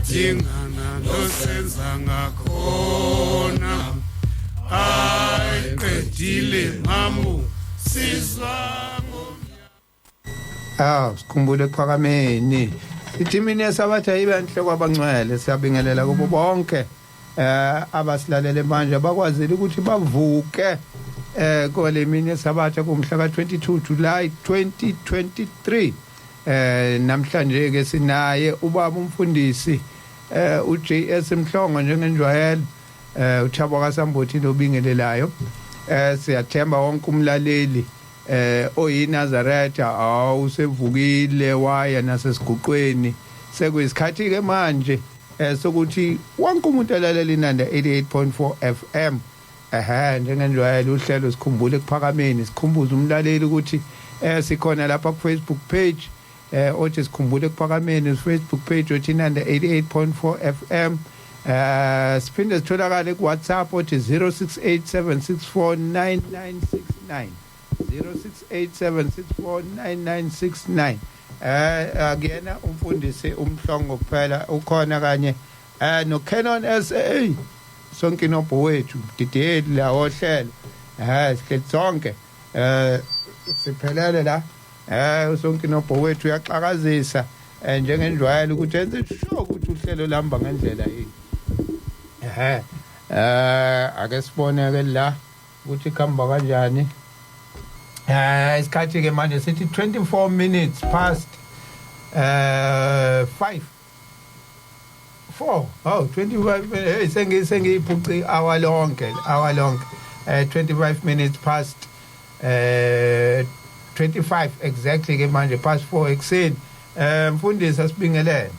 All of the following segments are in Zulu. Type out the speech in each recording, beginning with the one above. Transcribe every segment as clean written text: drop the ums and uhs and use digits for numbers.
Siyadingana nosenza ngakhona. Ayiqedile mamu sizwa. Ah, sikhumbule ekuphakameni. Ithi imini yesabatha ibe nhle kwabangcwele. Siyabingelela kubo bonke abasilalele manje, abakwazile ukuthi bavuke kole mini yesabatha kumhla ka22 July 2023. Namhlanje ke sinaye ubaba umfundisi uJS Mhlongo njengenjwayelo, uThabo kaSambothi lobingelelayo. Siyathemba wonke umlaleli oyiNazaretha awusevukile waya nasesiguqweni. Sekuyisikhathi ke manje sokuthi wonke umuntu alalela iNanda 88.4 FM. Njengenjwayelo uhlelo Sikhumbule Ekuphakameni, sikhumbuza umlaleli ukuthi sikhona lapha ku Facebook page othi Sikhumbule Ekuphakameni, Facebook page othi Inanda 88.4 FM. Siphinde sitholakale ku WhatsApp othi 0687649969, 0687649969. Akuyena umfundisi uMhlongo kuphela, ukhona kanye no Canon SA, sonke inobho wethu dideli la ohlelo. Sihleli sonke, siphelele la. Usonke inobho wethu uyaxakazisa njengenjwayelo ukuthi enze sure ukuthi uhlelo lihamba ngendlela yini. Ake sibone ke la ukuthi kuhamba kanjani. Isikhathi ke manje sithi 24 minutes past 5 4. Oh, 25 minutes. Hey, sengiyiphuci hour lonke, hour lonke. 25 minutes past 25 exactly ke manje, past 4 ekseni. Mfundisi, asibingelele.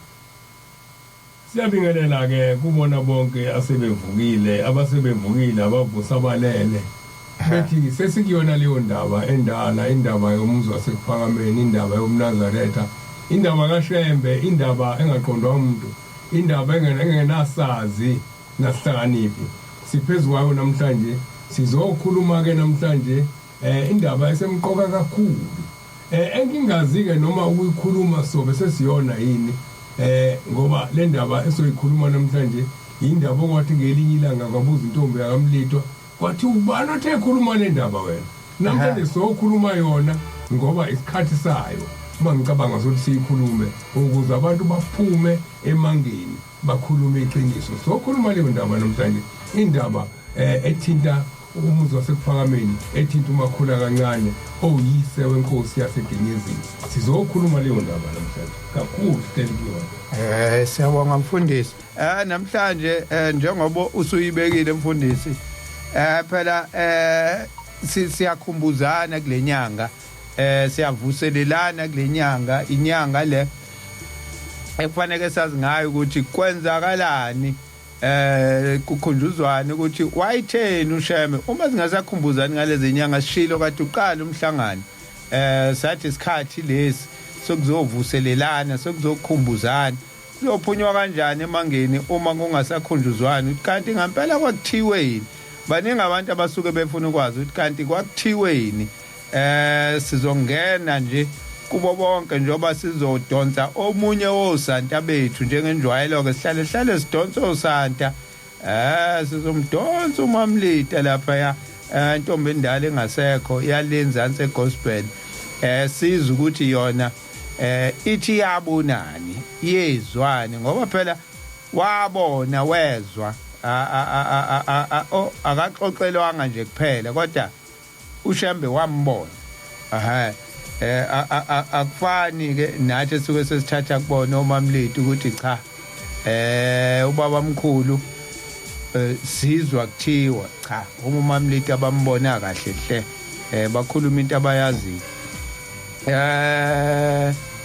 Siyabingelela ke kubona bonke asebevukile, abasebevukile, abavusa abalele. Bethi sesikuyona leyo ndaba endala, indaba yomuzi waseKuphakameni, indaba yomNazaretha, indaba kaShembe, indaba engaqondwa umuntu, indaba engenasazi nasihlakaniphi. Siphezu kwayo namhlanje, sizokhuluma ke namhlanje indaba esemqoka kakhulu. Engingazi ke noma ukuyikhuluma sobe sesiyona yini, ngoba le ndaba esoyikhuluma namhlanje indaba okwathi ngelinye ilanga kwabuza intombi yakaMlitwa, kwathi ubani othe khuluma le ndaba wena? Namhlanje sokhuluma yona ngoba isikhathi sayo, uma ngicabanga sokuthi siyikhulume ukuze abantu baphume emangeni, bakhulume iqiniso. Sokhuluma leyo ndaba namhlanje, indaba ethinta umuzi waseKuphakameni, ethinta uMakhula kancane owuyise wenkosi yaseGenyezini. Sizokhuluma leyo ndaba namhlanje kakhulu, sihleli kuyona. Siyabonga mfundisi. Namhlanje, njengoba usuyibekile mfundisi, phela siyakhumbuzana kulenyanga, siyavuselelana kulenyanga, inyanga le ekufanele sazi ngayo ukuthi kwenzakalani, kukhunjuzwana ukuthi wayitheni uShembe. Uma singasakhumbuzani ngalezi nyanga, sishilo kade uqala umhlangano, sathi isikhathi lesi sokuzovuselelana, sokuzokhumbuzana. Kuzophunywa kanjani emangeni uma kungasakhunjuzwani ukuthi kanti ngempela kwakuthiwe yini? Baningi abantu abasuke befuna ukwazi ukuthi kanti kwakuthiwe yini. Sizongena nje kubo bonke njengoba sizodonsa omunye wosanta bethu njengenjwayelo ke, sihlale hlale sidonsa osanta. Sizomdonsa uMamlita lapha ya intombi endala engasekho yalenzansi egospel, sizwe ukuthi yona ithi yabonani, yezwani, ngoba phela wabona wezwa, akaxoxelwanga nje kuphela, kodwa uShembe wambona. Aha, akufani ke nathi esuke sesithatha kubona oMamliti ukuthi cha, ubaba omkhulu sizwa kuthiwa cha, uma uMamliti abambona kahle hle, bakhuluma into abayaziyo.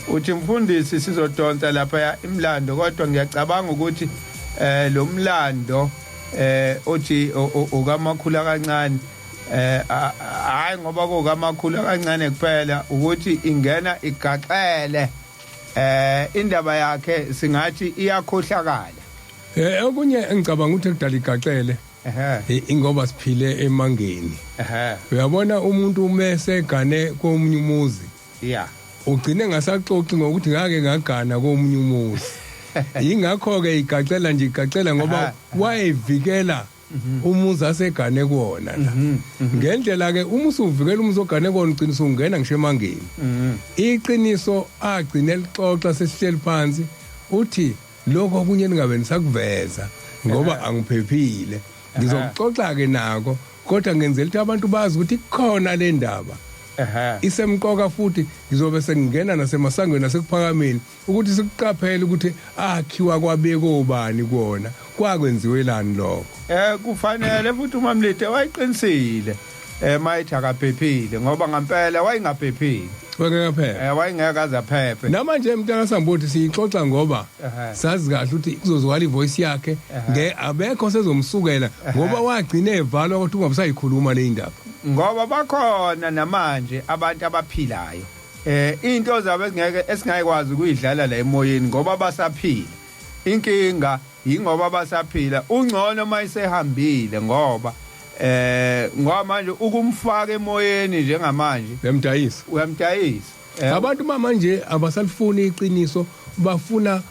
Uthi mfundisi sizodonsa lapha imlando, kodwa ngiyacabanga ukuthi lo mlando othi ukaMakhula kancane, hayi ngoba kokamakhulu kancane kuphela ukuthi ingena igaxele indaba yakhe, singathi iyakhohlakala. Okunye engicabanga ukuthi ekudala igaxele ingoba siphile emangeni. Uyabona, umuntu umese egane komunye umuzi, ugcine ngasaxoxi ngokuthi ngake ngagana komunye umuzi. Ingakho ke igacela nje igacela ngoba wayevikela umuzi asegane kuwona la. Ngendlela ke uma usuvikela umuzi ogane kuwona ugcina usungena ngisho emangeni. Iqiniso agcine lixoxa sesihleli phansi uthi lokho okunye ningabe nisakuveza ngoba angiphephile. Ngizokuxoxa ke nako kodwa ngenzela ukuthi abantu bazi ukuthi ikhona le ndaba. Isemqoka futhi ngizobe sengingena nasemasangweni nasekuphakameni ukuthi sikuqaphele ukuthi akhiwa kwabekwa obani kuwona kwakwenziwelani lokho. Kufanele futhi uMamlide wayiqinisile mayithi akaphephile ngoba ngempela wayengaphephile. Wayengeke Wayengeke aze aphephe. Namanje mntaka Sambuthi siyixoxa ngoba sazi kahle ukuthi kuzozwakala ivoice yakhe nge abekho sezomsukela ngoba wagcina evalwa ukuthi ungabusayikhuluma le indaba. Ngoba bakhona namanje abantu abaphilayo. Into zabo esingeke esingayikwazi ukuyidlala la emoyeni ngoba basaphila. Inkinga yingoba basaphila ungcono mayisehambile ngoba ngoba manje ukumfaka emoyeni njengamanje uyamdayisa. Uyamdayisa. Abantu manje abasalifuni iqiniso bafuna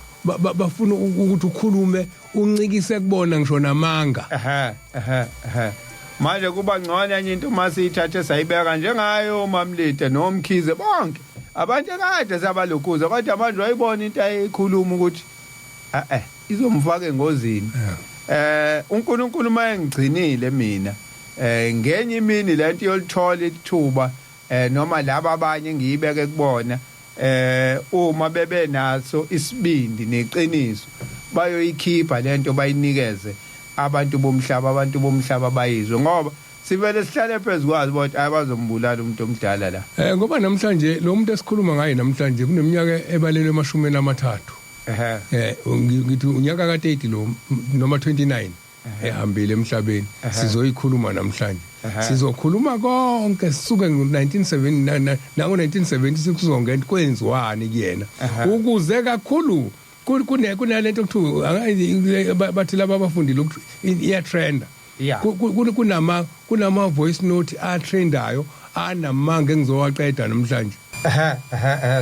bafuna ukuthi ukhulume uncikise kubona ngisho namanga. Manje kuba ngcono enye into masiyithathe sayibeka njengayo uMamlide noMkhize bonke abantu ekade sabalokhuza kodwa manje wayibona into ayikhuluma ukuthi izomfaka engozini. uNkulunkulu mayengigcinile mina ngenye imini lento yolithola ithuba noma laba abanye ngiyibeke kubona uma bebe naso isibindi neqiniso bayoyikhipha lento bayinikeze abantu bomhlaba abantu bomhlaba bayizwe ngoba sivele sihlale phezukwazi ukuthi abazombulala umuntu omdala la. Ngoba namhlanje lo muntu esikhuluma ngaye namhlanje kuneminyaka ebalelwe emashumini amathathu. Ngithi unyaka ka30 lo noma 29 ehambile emhlabeni sizoyikhuluma namhlanje. Sizokhuluma konke sisuke ngo1979 nango1976 kuzongena kwenziwani kuyena ukuze kakhulu kunalento kuthiwa bathi laba abafundile ukuthi iyatrenda. Kunama voice note atrendayo anamanga engizowaqeda namhlanje.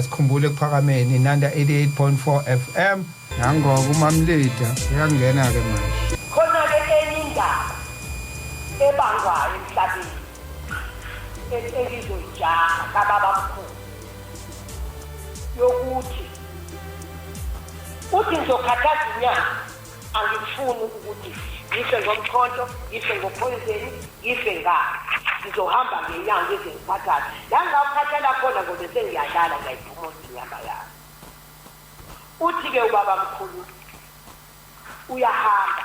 Sikhumbule ekuphakameni Nanda 88.4 FM nangoku uMamlida uyangena ke manje. Khona ke enye indaba ebangwayo emhlabeni engizoyijaha kababa mkhulu yokuthi uthi ngizokhathaza inyama angifuni ukuthi ngife ngomkhonto ngife ngophoyizeni ngife ngani ngizohamba ngenyanga ngize ngikhathale la ngingakukhathala khona ngoba sengiyadlala ngiyayiphumuza inyama yami. Uthi-ke ubaba mkhulu uyahamba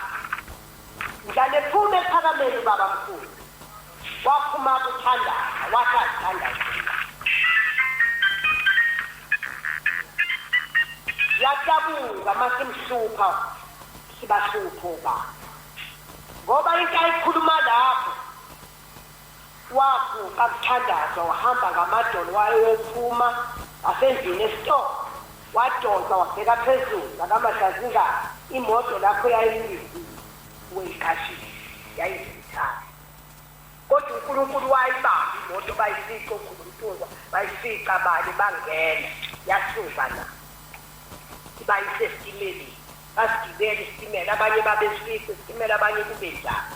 mdlale phume ekuphakameni ubaba mkhulu waphuma kuthandaza wathi azithandaze yadabuka masimhlupha sibahlupho ba ngoba into ayikhuluma lapho waguqa kuthandazwa wahamba ngamadolo wayophuma asendlini esitolo wadonsa wabheka phezulu ngakamahlanzingane imoto lapho yayimlindile weyiqashile yayizithatha kodwa uNkulunkulu wayibamba imoto bayifica okhulumtungwa bayifica bani bangena yasuka na bayise esitimeleni basigibela isitimela abanye babesifica isitimela abanye kube njalo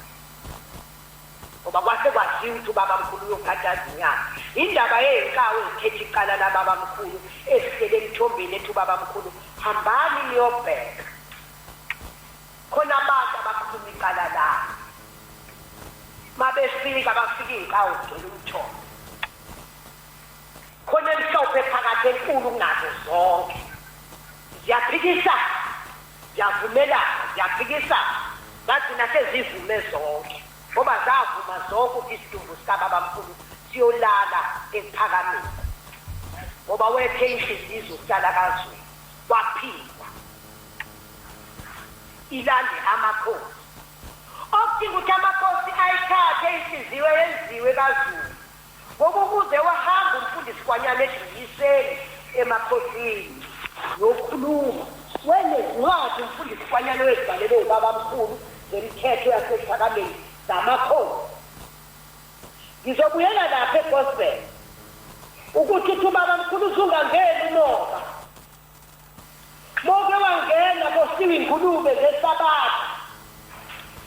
ngoba kwase kwaziwa ukuthi ubaba mkhulu uyokhathaza inyama. Indaba yey'nkawu ezikhetha icala lababa mkhulu ezihlele emthombeni ethi ubaba mkhulu hambani niyobheka khona abantu abakhuluma icala labo mabefika bafika iy'nkawu zigcwele umthombo khona emhlophe phakathi enkulu kunazo zonke ziyaphikisa ziyavumelana ziyaphikisa zagcina sezivume zonke ngoba zavuma zonke ukuthi isidumbu sikababamkhulu siyolala ekuphakameni ngoba wethe inhliziyo zokuhlala kaZulu waphila ilande amakhosi okudinga ukuthi amakhosi ayithathe inhliziyo yenziwe kaZulu ngoba ukuze wahamba umfundisi kwanyana edluliseni emakhosini nokhuluma wenezincwadi umfundisi kwanyana wezibhalelwe ubabamkhulu zemithetho yasekuphakameni zamakhosi. Ngizobuyela lapha egospel ukuthi uthi ubabamkhulu usungangeni umoba moke wangena. Kosiwe ingulube ngesabatha.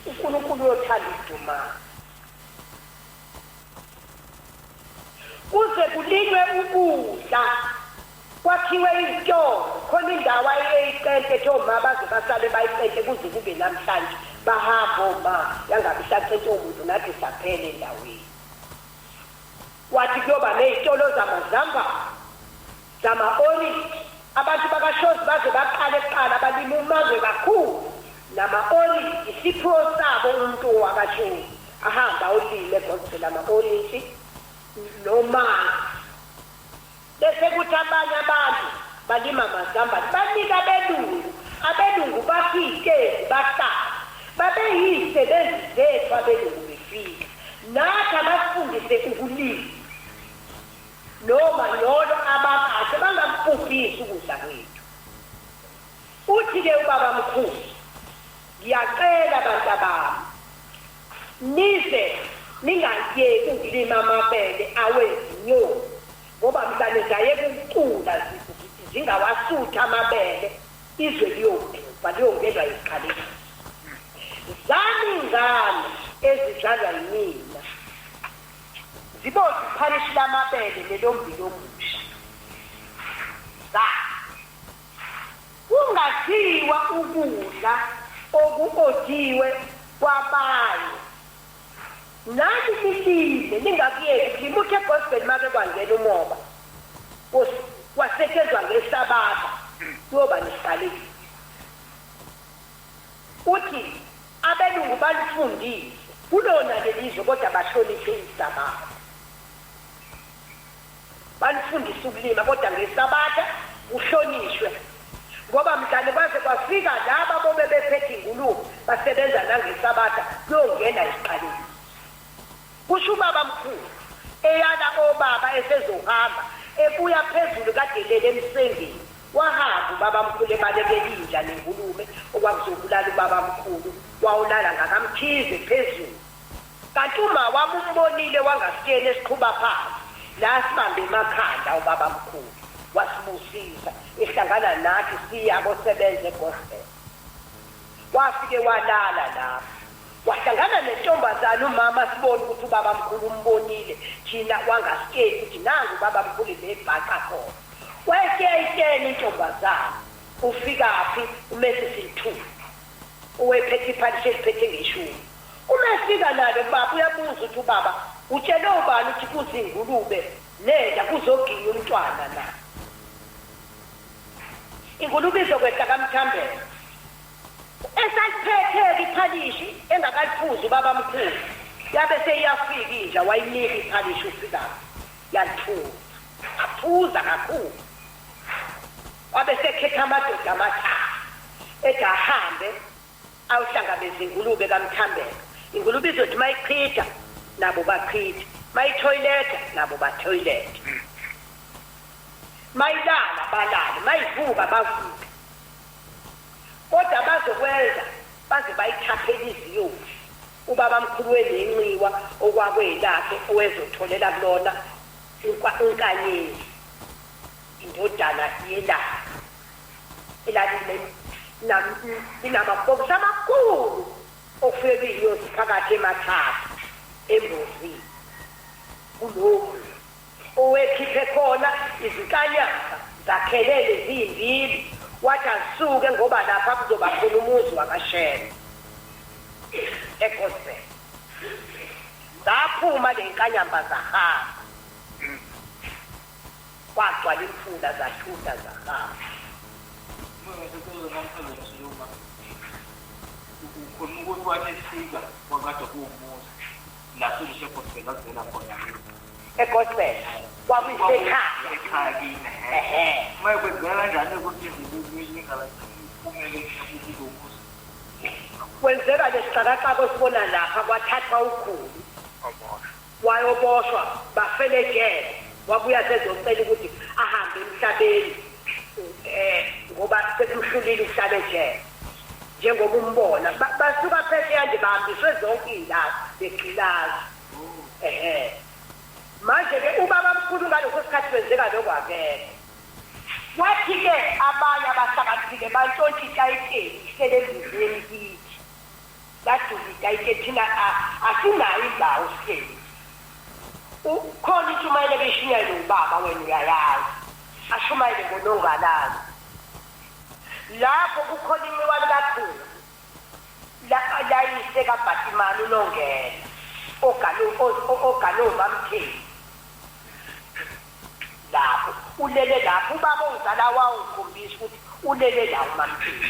uNkulunkulu uyothanda ukudumana. Kuze kulinywe ukudla kwakhiwe izitolo khona indawo ayeyicente ethi oma baze basale bayicente kuze kube namhlanje bahamba oma yangabe isacente umuntu nathi saphela endaweni wathi kuyoba ney'tolo zamazamba zama-orange abantu bakashozi baze baqale kuqala balima umangwe kakhulu nama-orange isiphiwo sabo umuntu wakashozi ahamba olime gospel ama-orange nomanga bese kuthi abanye abantu balima amazambane banika abelungu abelungu bafike bahlala babeyiy'sebenzi zethu abelungu befika nathi abasifundise ukulima noma lolo abakahle bangakubhubhisi ukudla kwethu uthi-ke ubaba mkhulu ngiyacela bantabami nize ningayeki ukulima amabele awezinyoni ngoba mhla nizayeka ukucula zingawasutha amabele izwe liyobhubha liyongenwa yiziqalekiso zami ingane ezizalwa yimina zibodla iphalishi lamabele nelombili omusha za Kungadliwa ukudla oku-odiwe kwabanye. Nani nilime, ningakuyeki ukulima. Uthi eGospel make kwangena umoba, kwasetshenzwa ngeSabatha, kuyoba nesiqalekiso. Uthi abelungu balifundise kulona lelizwe kodwa bahloniphe iSabatha. Banifundise ukulima kodwa ngeSabatha kuhlonishwe ngoba mhlane kwaze kwafika laba bobe bephethe ingulube basebenza nangeSabatha kuyongena isiqalekiso. Kusho ubaba mkhulu eyala obaba esezohamba ebuya phezulu kade elele emsengeni wahamba ubaba mkhulu ebalekela inja nengulube okwakuzobulala ubaba mkhulu wawulala ngakamkhize phezulu Kanti umawami umbonile wangasitsheni esiqhuba phansi la sibambe emakhanda ubabamkhulu wasibusisa ehlangana nathi siya kosebenza egospel wafike walala lapho wahlangana nentombazane umama sibona ukuthi ubabamkhulu umbonile thina wangasitsheli ukuthi nangu ubabamkhulu lebhaqa khona wayeseyayitshela intombazane ufikaphi umesisi Ntuli owephethe iphalishi eliphethe ngeshumi Uma efika nalo kubaba uyabuza ukuthi ubaba utshele ubani ukuthi kuza ingulube nenja kuzoginya umntwana na. Ingulube izokwehla kaMthambela. Esaliphethe-ke iphalishi engakaliphuzi ubabamkhulu yabe seyiyafika inja wayinika iphalishi uFikaphi yaliphuza. Aphuza kakhulu. Wabe esekhetha amadoda amathathu ethi ahambe Awuhlangabeze ingulube kaMthambeka. Ingulube izothi mayichitha nabo bachithe, mayithoyiletha nabo bathoyilethe. Mayilala balale, mayivuka bavuke. Kodwa bazokwenza baze bayithaphele iziyozi. Ubabamkhulu wenenxiwa okwakwelakhe owezotholela kulona uNkanyezi indodana yelanga. Elalинamabhokisi amakhulu okufike kuyinyosi phakathi emathathu embozini kulokhu owekhiphe khona izinkanyamba zakhelele ziyimbili wathi azisuke ngoba lapha kuzoba khona umuzi wakashembe egospel zaphuma le nkanyamba zahamba Kwagcwala imfula zathutha zahamba. Ukhuluma ukuthi wathi efika kwakade kuwumuzi la sekusegospel akuvela khona yini? Egospel kwakuyisekhaya. Ekhaya kini ehe. Manje kwenzeka kanjani ukuthi ingaphumele kulo muzi? Kwenzeka lesixakaxaka osibona lapha kwathathwa ukhulu. Wayoboshwa bafela ejele wabuya sezocela ukuthi ahambe emhlabeni eh ngoba sekumhlulile ukuhlala ejele njengoba umbona basuka phesheya nje bahambiswe zonke iy'ndawo begqilaza ehe manje ke ubaba mkhulu ngaleso sikhathi kwenzeka lokho akekho. Wathi-ke abanye abahlakaniphile bantshontsha itayiteli ihlele embizeni kithi. Laduka itayiteli thina asinayo indawo sihleli. Khona intshumayelo ebishunyayelwe ubaba wena uyayazi. Ashumayele ngonongalane. Lapho kukhona inxiwa likakhulu layise kaBhatimani uNongena ogane uMamthembu. Lapho ulele lapho ubaba ongizala wawungikhombisa ukuthi ulele la uMamthembu.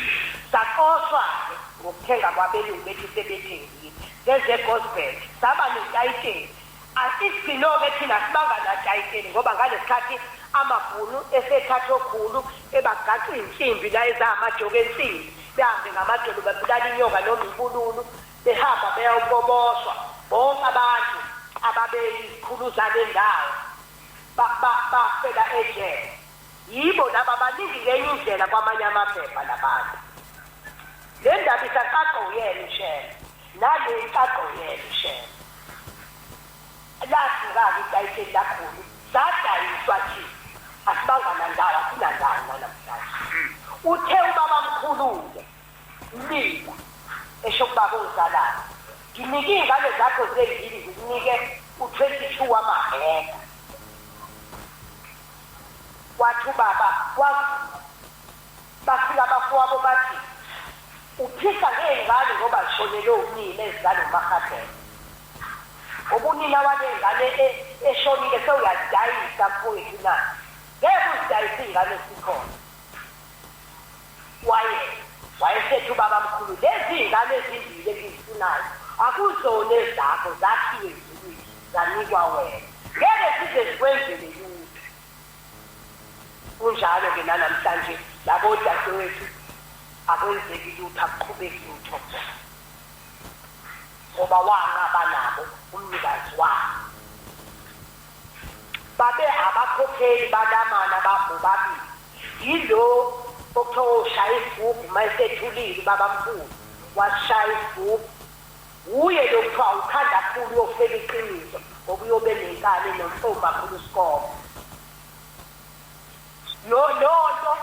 Saxoshwa-ke ngokuthenga kwabelungu bethi sebethengile. Seze eGospel saba netayiteli. Asigcino-ke thina sibanga natayiteli ngoba ngalesikhathi amabhunu esethatha okhulu ebagaxa iy'nsimbi la ezamajoka ensimbi behambe ngamadolo bebulala inyoka noma ibululu behamba beyoboboshwa bonke abantu ababeyizikhulu zale ndawo bafela ejele. Yibo laba baningi ngenye indlela kwamanye amaphepha labantu. Le ndaba isaqaqwa uyena uShembe nale iqaqwa uyena uShembe. Lasuka-ke itayiteli lakhulu sadayiswa thina asibanga nandawo asinandawo nanamhlanje. Uthe ubabamkhulu-ke Mlila esho kubaba ongizalayo nginike iy'ngane zakho zey'mbili ngikunike u-22 wamahheka. Wathi ubaba wavuma. Bafika abafowabo bathi uphisa ngey'ngane ngoba zishonelwe unina ezizalwa uMahadebe. Ngoba unina waley'ngane eshonile sewuyazidayisa mfowethu na? Ngeke uzidayise iy'ngane sikhona. Waye, wayesethi ubabamkhulu, lezi zingane ezimbili engizifunayo akuzona ezakho, zakhiwe ezulwini, zanikwa wena. Ngeke zize zikwenzele lutho. Kunjalo-ke nanamhlanje, labo dadewethu akwenzeki lutho, akuqhubeki lutho kubona. Ngoba wanqaba nabo umnikazi wabo. Babe abakhokheli balamana bobabili. Yilo okuthiwa ushaya isigubhu uma esethulile ubabamkhulu wasishaya isigubhu. Wuye lo kuthiwa ukhanda khulu uyofela iqiniso ngoba uyobe enenkani nomfomakhulu uSkomo. Lo lonto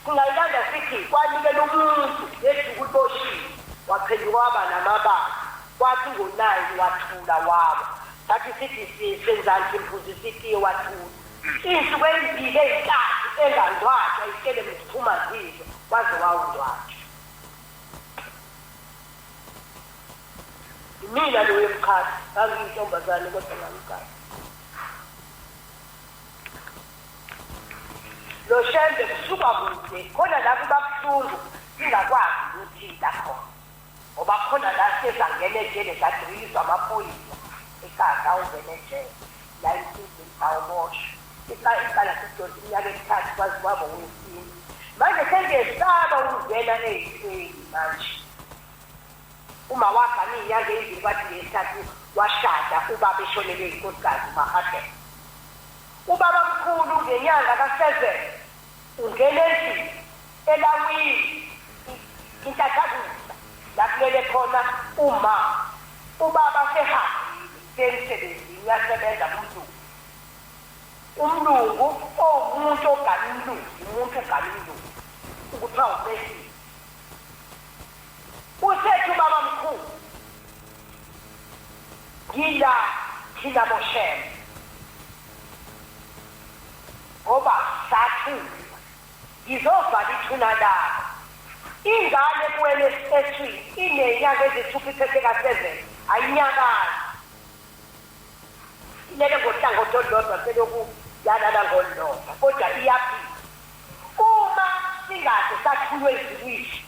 singayilanda sithi kwanikela umuntu ngeduku liboshiwe waphenduka waba namabala kwathi ngo-9 wathula wawa sathi sithi senzani simphuzisa itiye wathula iy'nsuku ey'mbili ey'ntathu engangcwatshwa iskelemu siphuma zizwe waze wawungcwatshwa imina loyo emkhathi ngangiyintombazane kodwa ngamkhathi Lo Shembe kusuka kude khona la kuba buhlungu singakwazi ukuthinta khona ngoba khona la sesangena ejele sadriliswa amaphoyisa ekhaya ungena ejele la emsizini sawuboshwa icala sidonsa iminyaka emithathu kwaze kwaba owesine manje sengiyesaba ukungena ey'ntweni manje uma wagana iy'nyanga ey'mbili kwathi ngesithathu washada ubaba eshonelwe yinkosikazi uMahadebe Ubabamkhulu ngenyanga ka-7 ungena endlini elawini intathakusa la kulele khona uma ubaba sehambile semsebenzini uyasebenza kumlungu. Umlungu owumuntu ogana umlungu, umuntu ogana umlungu ukuthiwa umesisi. Usethi ubabamkhulu ngila thina boShembe ngoba sathukwa ngizovala ithuna lakho ingane kuwena esiswini inenyanga ezisithupha iphethe ka-seven ayinyakazi ilele ngohlangothi olulodwa selokhu yalala ngolulodwa kodwa iyaphila uma singaze sathulwe ezulwini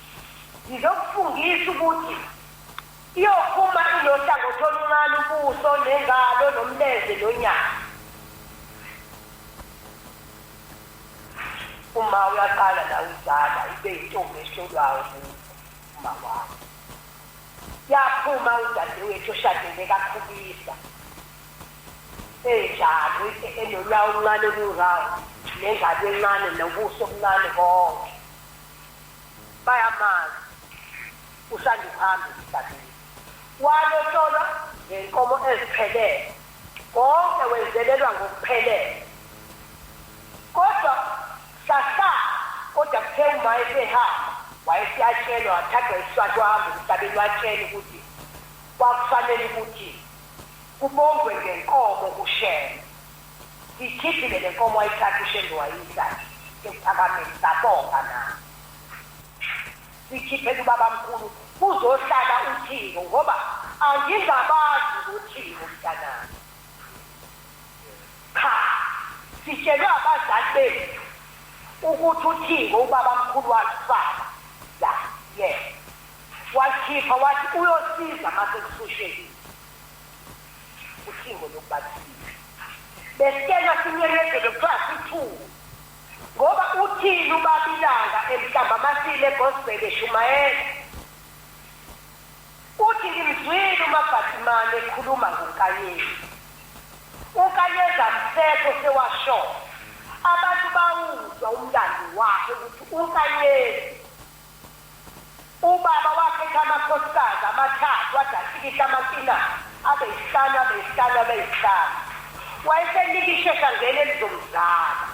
ngizokufungisa ukuthi Iyophuma inohlangothi oluncane ubuso nengalo nomlenze nonyawo. Uma uyaqala la uzala ibe yintombi ehlolwayo kuwe uma wakho. Yaphuma udadewethu oshadele kakhulisa enjalo enonyawo oluncane oluround nengalo encane nobuso obuncane konke. Bayamazi. Usanda ukuhamba emhlabeni. Walotsholwa ngenkomo eziphelele. Konke wenzelelwa ngokuphelele. Kodwa. Uma esehamba wayeseyatshelwa wathathwa isiswati wahamba emhlabeni watshela ukuthi kwakufanele ukuthi kubongwe ngenkomo kuShembe. Siyikhiphile le nkomo wayithatha uShembe wayisa ekuphakameni sabonga naye. Sikhiphele ubabamkhulu kuzohlala uthingo ngoba angingabazi ngothingo mntanami. Cha, sitshelwe abazali bethu ukuthi uThingo ubabamkhulu walufaka la yena. Walikhipha wathi uyosiza mase kuhlushekile. UThingo lokuba lusizo. Besitshelwa sinyenyezelwe kuthiwa sithuke ngoba uthini ubaba ilanga emhlambamasile egospel eshumayela. Uthi ngimzwile uMabhadimane ekhuluma ngoNkanyezi. UNkanyezi amsekho sewashona. Abantu bawuzwa umlando wakhe ukuthi uNkanyezi ubaba wakhetha amakhosikazi amathathu wathi ahlikihla amankinana abe yisihlanu abe yisihlanu abe yisihlanu. Wayesenika isheshangena elizomzala.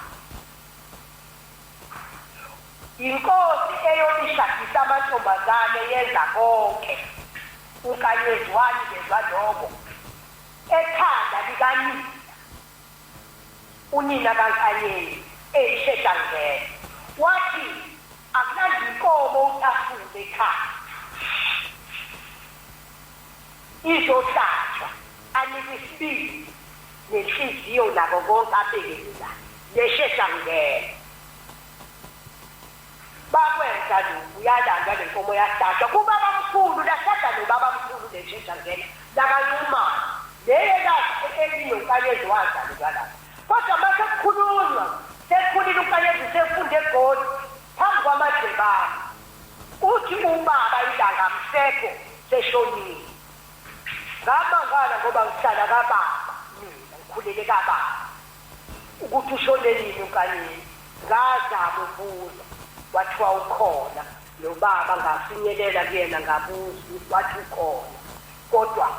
Yinkosi eyobishadisa amantombazane yenza konke. UNkanyezi wanikezwa lokho ekhanda likanina. Unina kaNkanyezi eyisheshangena wathi akulanda inkomo uTafula ekhaya izohlatshwa anikwe isibindi nenhliziyo nako konke abekezela lesheshangena. Bakwenza lokhu yalandwa lenkomo yahlatshwa kubabamkhulu lashada nobabamkhulu lesheshangena lakaNxumalo leye elinoNkanyezi wazalelwa lapho kodwa mase kukhulunywa sekhulile uNkanyezi sefunda eGoli phambi kwamadlebane uthi ubaba ilanga msekho seshonile ngamangala ngoba ngihlala kababa mina ngikhulele kababa ukuthi ushone nini uNkanyezi ngazama ukubuza kwathiwa ukhona nobaba ngafinyelela kuyena ngabuza wathi ukhona kodwa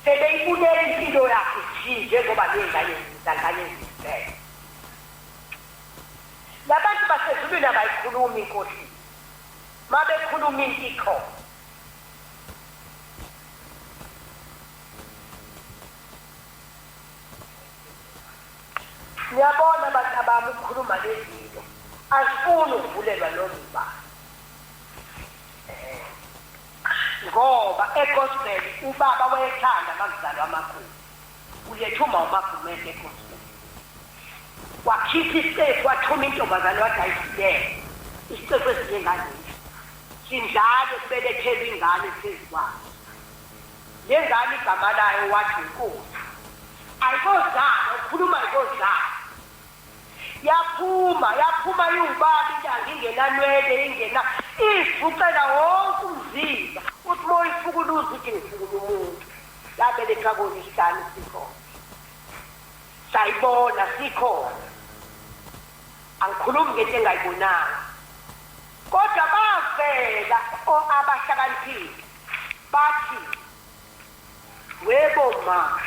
sebeyibulele impilo yakhe nje njengoba ney'ngane zaNkanyezi zibheke labantu basezulwini abayikhulumi inkohliso mabekhuluma into ikhona. Niyabona bantabami ukukhuluma lezinto azifuni ukuvulelwa noma ubani. Eh. Ngoba egospel ubaba wayethanda makuzalwa amakhulu. Uletha uma uMagumede egospel. Wakhipha isicephu wathuma intombazane wathi ayisiyeke. Isicephu esinjengalesi. Sinjalo kubelethelwa ingane phezu kwaso. Lengane igama layo wathi inkosi. Ayikozala ukhuluma ayikozala. Yaphuma yaphuma iwubaba ilanga ingenanwele ingena izifuqela wonke umzimba uthi uma uyifukuluza uthi ngifukula umuntu. Yabeletha kona isihlanu sikhona. Sayibona sikhona. Angikhulumi ngento engayibonanga. Kodwa bavela abahlakaniphile bathi webo ma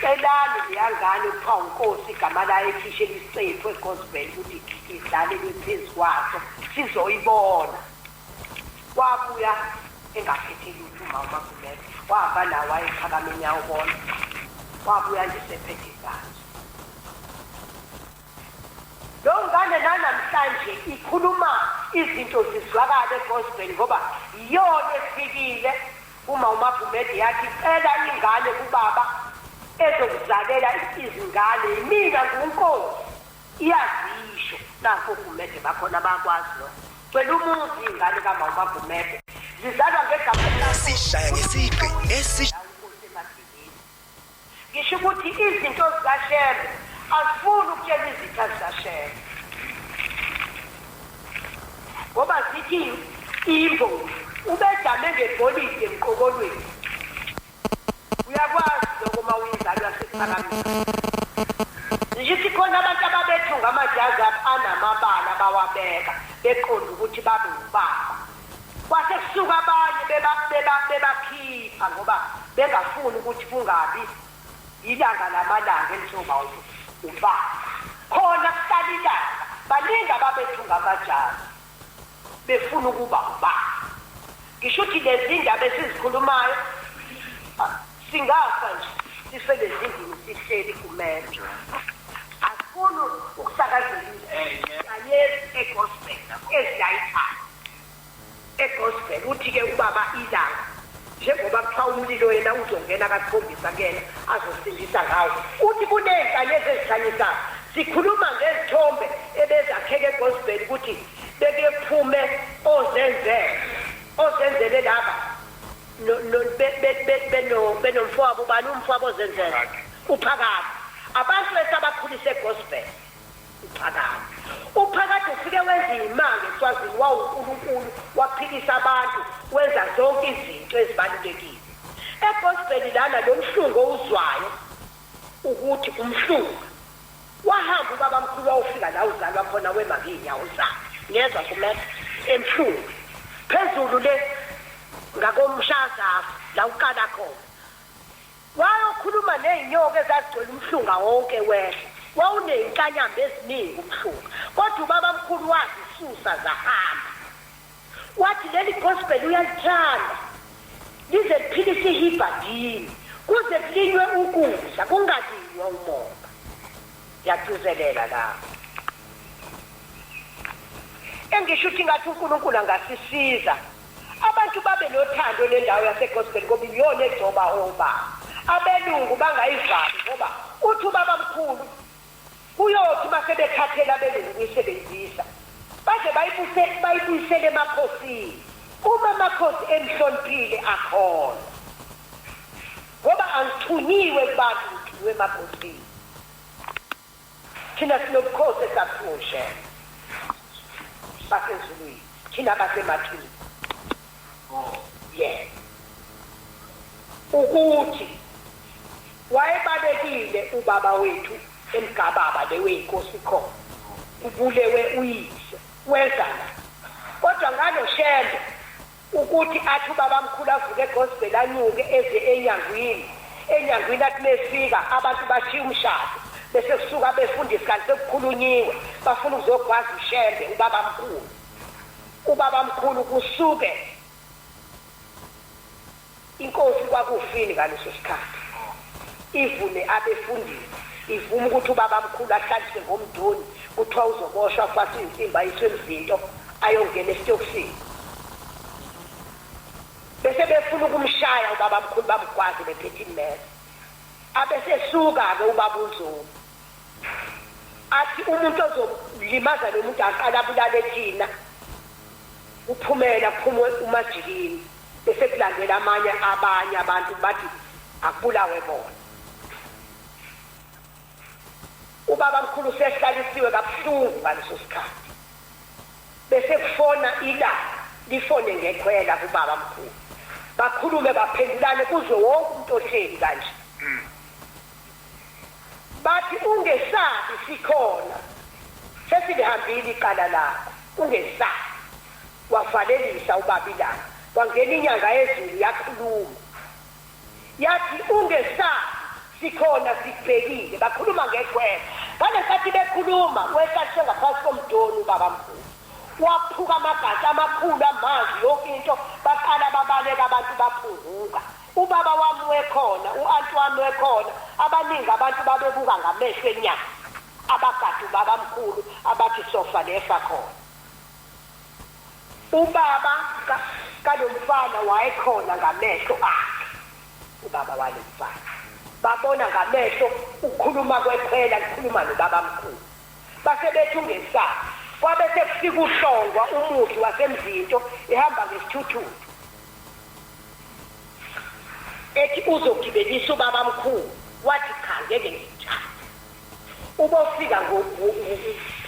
celani leya ngane kuthiwa unkosi igama layo ekhishela isicephu egospel ukuthi idlalelwe phezu kwaso sizoyibona wabuya engaphethe lutho uma uMagumede wahamba nawo wayephakama inyawo bona wabuya nje sephethe igazi. Lo ngane nanamhlanje ikhuluma izinto zizwakale egospel ngoba iyona efikile uma uMagumede yathi cela ingane kubaba ezokuzalela izingane yimina ngunkosi iyazisho nakho uGumede bakhona bakwazi lokho cela umuzi ingane kama uMagumede zizalwa ngegama Sishaya ngesigqi esi Ngisho ukuthi izinto zikaShembe azifuni ukutshela izitha zikaShembe ngoba zithi imbongi ubejame ngegolide emqokolweni. Uyakwazi lokho uma uyinzalo yaseKuphakameni. Ngisho khona abantu ababethunga amajazi anamabala bawabeka beqonda ukuthi babe ubaba. Kwase kusuka abanye bebakhipha ngoba bengafuni ukuthi kungabi ilanga lamalanga elizoba ubaba. Khona kuhlala ilanga, baningi ababethunga amajazi. Befuna ukuba ubani? Ngisho ukuthi lezi ndaba esizikhulumayo singafa nje sifele ezindlini sihleli kumele. Asifuni ukusakazela izinkanyezi egospel ezilayithayo. Egospel uthi-ke ubaba ilanga njengoba kuthiwa umlilo yena uzongena kasikhombisa kuyena azosindisa ngawo. Uthi kuney'nkanyezi ezikhanyisayo. Sikhuluma ngezithombe ebezakheke egospel ukuthi beke kuphume ozenzele ozenzele laba no, no, be, be, be, beno, benomfowabo ubani umfowabo ozenzele uphakade abantu esabakhulisa egospel uphakade uphakade ufike wenza imanga eswazini wawunkulunkulu waphilisa abantu wenza zonke izinto ezibalulekile egospel lana lo mhlungu owuzwayo ukuthi umhlungu Wahamba ubabamkhulu wawufika la uzalwa khona wema ngey'nyawo zakhe. Ngiyezwa Gumede emhlungu. Phezulu le ngakomshazafu la uqala khona. Wayokhuluma ney'nyoka ezazigcwele umhlunga wonke wehla. Wawuney'nkanyamba eziningi umhlunga. Kodwa ubabamkhulu wazisusa zahamba. Wathi leli gospel uyalithanda lize liphilise ihibhadini kuze kulinywe ukudla kungalinywa umoba. Ngiyagcizelela lapho. Engisho ukuthi ngathi uNkulunkulu angasisiza abantu babe nothando lendawo yasegospel ngoba iyona egcoba obaba. Abelungu bangayivali ngoba uthi ubabamkhulu Kuyothi uma sebekhathele abelungu ukuyisebenzisa, baze bayibuse bayibuyisele emakhosini. Uma amakhosi emhloniphile akholwa. Ngoba angithunyiwe kubantu ngithunywe emakhosini. Thina sinobukhosi esakhiwa uShembe basezulwini, thina basemathuneni. Yebo. Ukuthi Wayebalekile ubaba wethu eMgababa le weyinkosi khona kubulewe uyise weza la kodwa ngalo Shembe ukuthi athi ubabamkhulu avuke egospel anyuke eze enyangwini enyangwini athi mefika abantu bashiya umshado bese kusuka abefundisi kanti sekukhulunyiwe bafuna ukuzogwaza uShembe ubabamkhulu ubabamkhulu kusuke Inkosi kwakufini ngaleso sikhathi ivume abefundisi ivume ukuthi ubabamkhulu ahlaliswe ngomdoni kuthiwa uzoboshwa afaswe insimbi ayiswe emzinto ayongena esitokisini bese befuna ukumshaya ubabamkhulu bamgwaze bephethe immese abesesuka-ke ubaba uNzungu athi umuntu ozolimaza lo muntu aqala abulale thina kuphumela kuphume umajikini bese kulandela amanye abanye abantu bathi akubulawe bona ubaba mkhulu sehlalisiwe kabuhlungu ngaleso sikhathi bese kufona ilanga lifone ngekhwela kubaba mkhulu bakhulume baphendulane kuzwe wonke umuntu ohleli kanje Bathi ungesabi sikhona sesilihambile icala lakho ungesabi. Wavalelisa ubaba ilanga kwangena inyanga yezulu yakhuluma yathi ungesabi sikhona sikubhekile bakhuluma ngegwele ngalenkathi bekhuluma wehlaliswe ngaphansi komdoni ubabamkhulu waphuka amagatsha amakhulu amanzi yonke into baqala babaleka abantu baphunguka Ubaba wami wekhona, u-anti wami wekhona, abaningi abantu babebuka ngamehlo enyama, abagada ubabamkhulu abathi sofa lefa khona. Ubaba ka, kalomfana wayekhona ngamehlo akhe, ubaba walomfana. Babona ngamehlo ukukhuluma kwekhwela likhuluma nobabamkhulu. Base bethi ungesabi. Kwabe sekufika uHlongwa umuzi waseMzinto ehamba ngesithuthuthu. Ethi uzogibelisa ubabamkhulu wathi cha ngeke ngikuthathe. Ubofika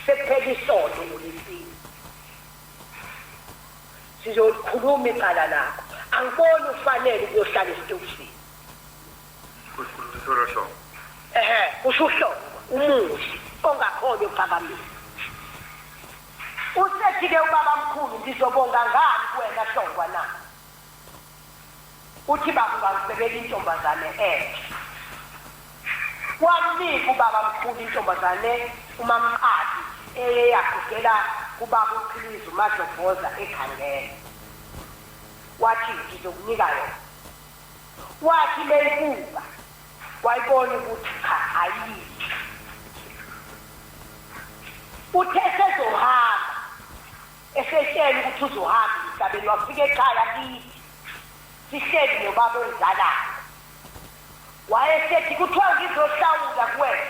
sekuphela isonto ngoLwesine. Sizolikhuluma icala lakho. Angiboni ufanele ukuyohlala esitokisini. Ehhe, kusho uHlongwa, umuzi ongakhona ukuphakamisa. Usethi-ke ubabamkhulu ngizobonga ngani kuwena Hlongwa na? Uthi baba ungangibekela intombazane enhle. Wamnika ubabamkhulu intombazane uMamqadi eye yagugela Kubaba uChiliza uMadlobhoza ekhangela. Wathi ngizokunika yona. Wathi meyibuka wayibona ukuthi cha ayikho. Uthe sezohamba esetshela ukuthi uzohamba emhlabeni wafika ekhaya kithi sihleli nobaba ongizalayo. Wayesethi kuthiwa ngizohlawula kuwena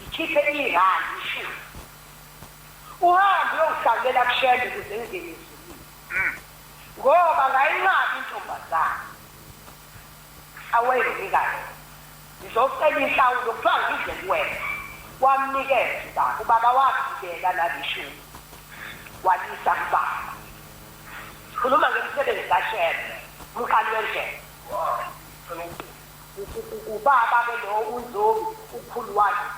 ngikhiphe irandi ishumi. Uhambe uyongihlawulela kuShembe ukuze ngingene ezulwini. Ngoba ngayinqaba intombazane awayenginika yona. Ngizocela inhlawulo kuthiwa ngize kuwena. Wamnikeza ubaba. Ubaba wagibela nalishumi walisa kubaba. Sikhuluma ngemisebenzi kaShembe, umqali wendlela. Ubaba-ke lo uNzobi ukhulu wakhe.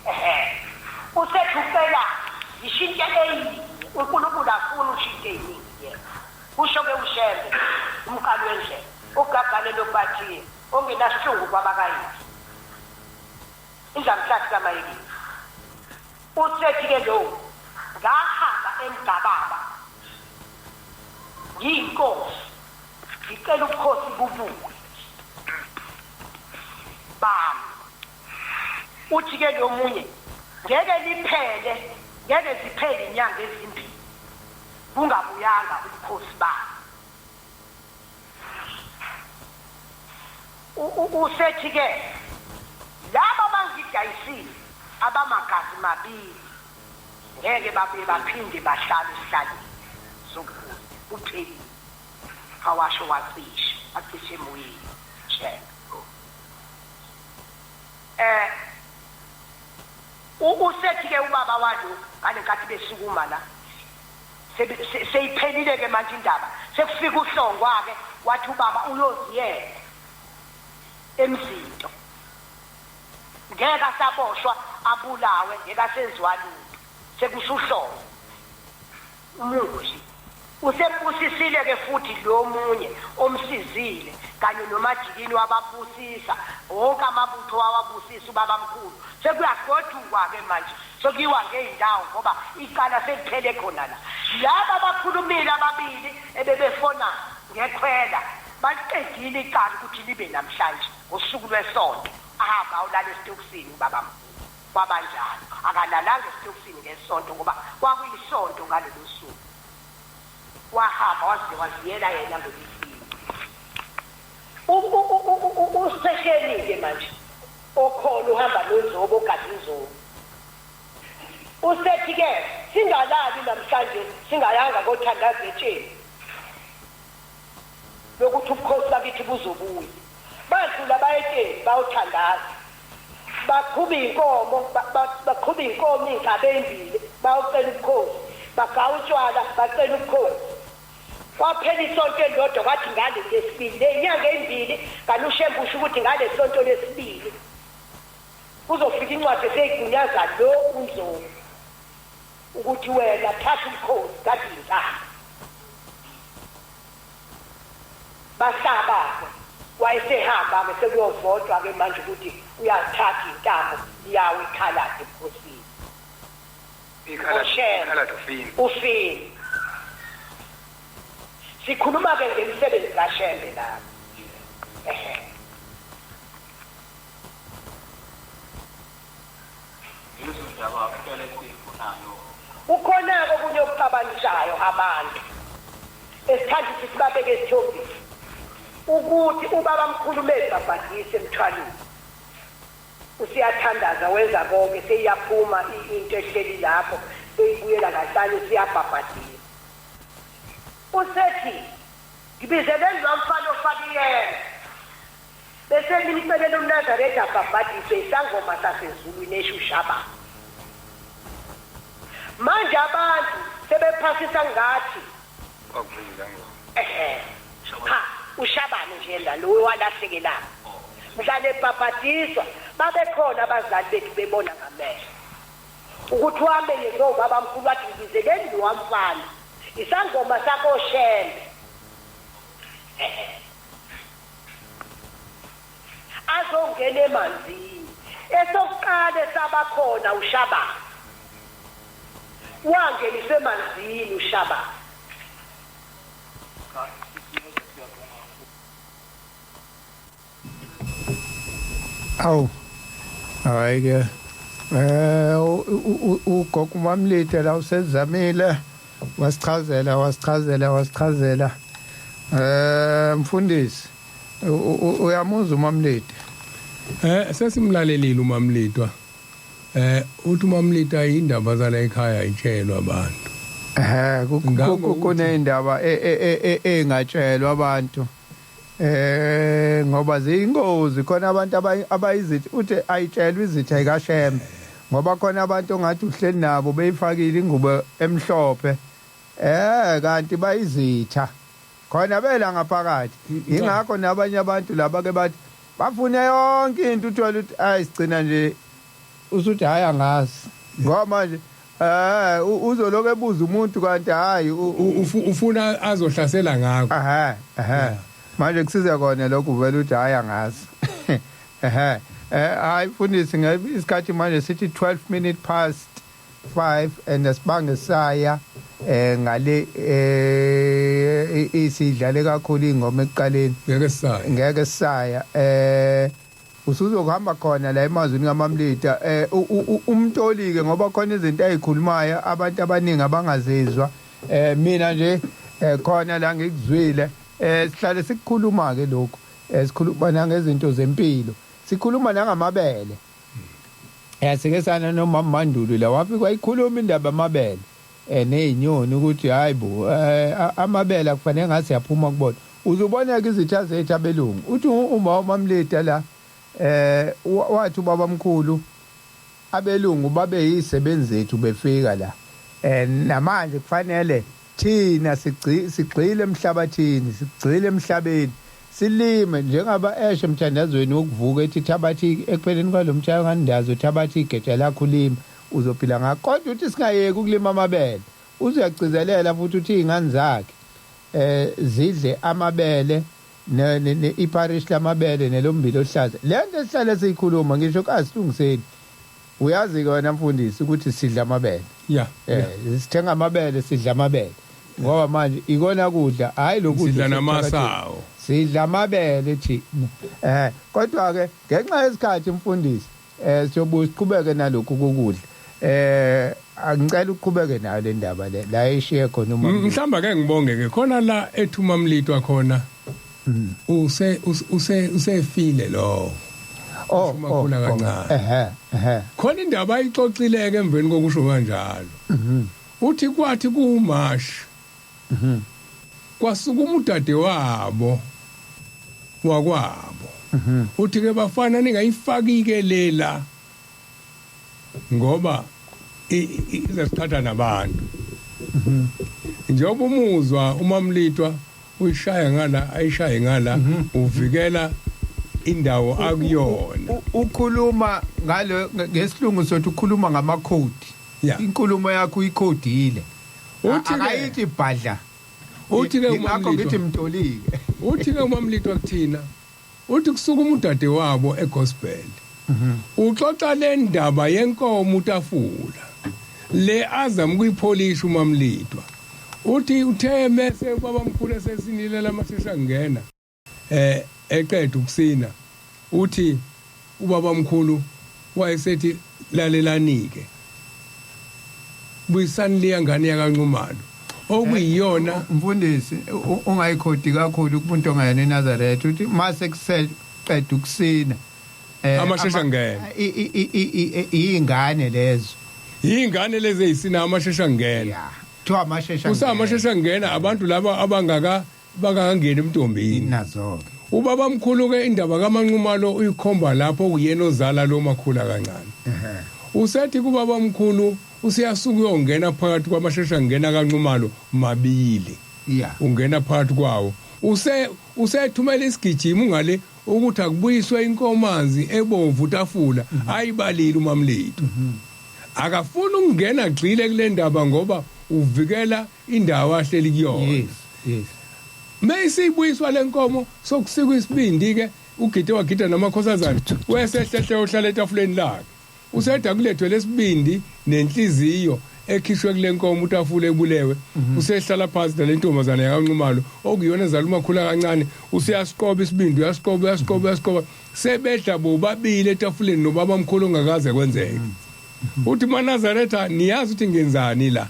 Ehhe. Usethi ucela ngishintshe eyinye, uNkulunkulu afuni ushintshe eyiningi yena. Kusho-ke uShembe, umqali wendlela, ugagane lopathiye, ongenasihlungu kwabakayise. Indlamhlathi kaMayekile. Usethi-ke lowo, ngahamba eMgababa, ngiyinkosi, ngicela ubukhosi bubuye bami. Uthi-ke lo munye, ngeke liphele, ngeke ziphele inyanga ezimbili bungabuyanga ubukhosi bami. Usethi-ke, laba abangidayisile abamagazi mabili ngeke babuye baphinde bahlale esihlalweni sobukhosi, kuphelile. Awasho wacisha, wacisha emoyeni, Shembe. Eh usethi ke ubaba walo ngalenkathi besukuma la seyiphelile ke manje indaba sekufika uhlongwa ke wathi ubaba uyoziyela emzinto ngeke asaboshwa abulawe ngeke asenziwa lutho sekusho uhlongo Umuzi. Usembusisile-ke futhi lo omunye omsizile kanye noMajikini wababusisa, wonke amabutho wawabusisa ubabamkhulu. Sekuyagodukwa-ke manje, sekuyiwa ngey'ndawo ngoba icala seliphele khona la. Laba abakhulumile ababili ebebefona ngekhwela baliqedile icala ukuthi libe namhlanje ngosuku lwesonto, ahambe ayolala esitokisini ubabamkhulu. Kwabanjalo. Akalalanga esitokisini ngeSonto ngoba kwakuyiSonto ngalolo suku. Wahamba waze waziyela yena ngoLwesine. Usesheni-ke manje okhona uhamba noNzobo ogada uNzobo. Usethi-ke singalali namhlanje singayanga kothandaza etsheni lokuthi ubukhosi bakithi buzobuya. Badlula baya etsheni bayothandaza. Baqhuba iy'nkomo, baqhuba iy'nkomo iy'nkabi ey'mbili bayocela ubukhosi. Bagaya utshwala bacela ubukhosi. Kwaphela isonto elilodwa kwathi ngale lesibili, ley'nyanga ey'mbili kanti uShembe usho ukuthi ngale sonto lesibili kuzofika incwadi eseyigunyaza lo uNdlovu ukuthi wena thatha ubukhosi kade iy'nkabi. Bahlaba-ke, wayesehamba-ke sekuyovotwa-ke manje ukuthi uyazithatha iy'ntambo liyawa ikhaladi ebukhosini. Ikhaladi ufini. Ufini. Sikhuluma-ke ngemisebenzi kaShembe lapha. Ehhe. Yizo ndaba kuphela esiyifunayo. Kukhona-ke okunye okuxabanisayo abantu esithanda ukuthi sibabeke esithombeni ukuthi ubabamkhulu uma ebhabhadisa emthwalweni usiyathandaza wenza konke seyiyaphuma into ehleli lapho seyibuyela kancane usiyabhabhadisa usethi ngibizeleni lwa mfana ofaka iyembe Bese nimcelela umNazaretha abhabhadiswe isangoma sasezulwini eshushaba. Manje abantu sebephasisa ngathi ehe cha uShabane nje la lo walahlekelana. Mhla nebhabhadiswa babekhona abazali bethu bebona ngamehlo ukuthi wamenyezwa ubabamkhulu wathi ngibizeleni lowa mfana isangoma sakoShembe. Ehe. Azongena emanzini. Esokuqala esabakhona uShabane. Wangeniswa emanzini uShabani. Cha, sisi siyabonga kakhulu. Awu. Hayi ke. Ugogo uMamlide la usezamile wasichazela wasichazela wasichazela. Mfundisi uyamuzwa uMamlide? Sesimlalelile uMamlidwa. Uthi uMamlidwa indaba zala ekhaya itshelwa abantu. Kunendaba engatshelwa abantu. Ngoba ziyingozi khona abantu abayizithi uthi ayitshelwe izitha ayikashembe ngoba khona abantu ongathi uhleli nabo beyifakile ingubo emhlophe kanti bayizitha khona bela ngaphakathi. Ingakho nabanye abantu laba ke bathi bafune yonke into uthola ukuthi ayisigcina nje usuthi hayi angazi ngoba manje uzoloke ebuza umuntu kanti hayi ufuna azohlasela ngakho. Manje kusiza kona lokho uvela uthi hayi angazi. Hayi mfundisi isikhathi manje sithi 5:12 and asibange saya ngale isidlale kakhulu ingoma ekuqaleni ngeke sisaya. Usuzokuhamba khona la emazwini kaMamlida umtolike ngoba khona izinto azikhulumayo abantu abaningi abangazizwa. Mina nje khona la ngikuzwile. Sihlale sikukhuluma ke lokho, sikhuluma nangezinto zempilo, sikhuluma nangamabele. Sike sana nomama Mandulo la wafika wayikhuluma indaba amabele nezinyoni ukuthi hayibo amabele akufanele ngathi yaphuma kubona. Uzoboneka izitha zethu abelungu. Uthi uma uMamlida la wathi ubaba mkhulu abelungu babe yisebenzi zethu befika la, namanje kufanele thina sigxile emhlabathini, sigxile emhlabeni, silime njengaba esho emthandazweni wokuvuka ethi thabathi ekupheleni kwalomtshayo ngandazo thabathi igeja lakho ulime uzophila ngakho. Kodwa uthi singayeki ukulima amabele, uzuyagcizelela futhi uthi izingane zakhe zidle amabele ne iparish lamabele nelombilo ohlaza. Lento esihlale siyikhuluma ngisho kasilungiseni, uyazi ke wena mfundisi ukuthi sidla amabele. Sithenga amabele, sidla amabele ngoba manje ikona kudla, hayi lokudla sidla namasawo, sidla amabele thina. Kodwa ke ngenxa yesikhathi mfundisi siyobuya siqhubeke nalokhu kokudla. Angicela ukuqhubeke nayo le ndaba le la ishiye khona uma mhlamba ke ngibonge ke khona la ethi uMamlidwa khona usefile lo umakhula kancane. Khona indaba ayixoxileke emveni kokusho kanjalo. Uthi kwathi kumashi kwasukuma udade wabo wakwabo. Uthi ke bafana ningayifaki ke lela ngoba izasithatha nabantu. Njengoba umuzwa uMamlidwa uyishaya ngala ayishaye ngala uvikela indawo akuyona. Ukhuluma ngalo ngesilungu sothi ukhuluma ngamakhodi. Inkulumo yakho uyikhodile. Uthi akayithi bhadla. Uthi ke ngakho ngithi mtolike. Uthi ke uMamlidwa kuthina uthi kusuka umudade wabo egospel. Uxoxa le ndaba yenkomo utafula le azama ukuyipholisha uMamlidwa. Uthi uthe mese ubaba mkhulu esesinile lamashesha ngena eqeda ukusina, uthi ubaba mkhulu wayesethi lalelani ke buyisani leya ngane yakaNxumalo okuyiyona. Mfundisi ungayikhodi kakhulu kumuntu ongayena eNazaretha uthi mase kuseqeda ukusina amashesha ngena izingane lezo izingane lezi ezisina amashesha ngena kuthiwa amashesha kusamashesha ngena abantu laba abangaka bakangeni emntombini nazo. Ubaba mkhulu ke indaba kaManxumalo uyikhomba lapho kuyena ozala lo makhula kancane. Usethi kubaba mkhulu usiyasuka uyongena phakathi kwamashesha ngena kaNxumalo mabili. Ungena phakathi kwawo usethumela isigijimi ngale ukuthi akubuyiswe inkomazi ebomvu tafula ayibalile uMamlidwa. Akafuni ukungena gxile kule ndaba ngoba uvikela indawo ahleli kuyona. Yes. Mayisibuyiswa lenkomo sokusika isibindi ke ugide wagida namakhosazana wesehlehle ohlala etafuleni lakhe. Useda kulethwe lesibindi nenhliziyo Ekhishwe kule nkomo utafula ebulewe, usehlala phansi nale ntombazane yakaNxumalo okuyona ezala umakhula kancane. Useyasiqoba isibindi, uyasiqoba, uyasiqoba, uyasiqoba, sebedla bobabili etafuleni nobaba mkhulu ongakaze kwenzeke. Uthi, "MaNazaretha, niyazi ukuthi ngenzani la?"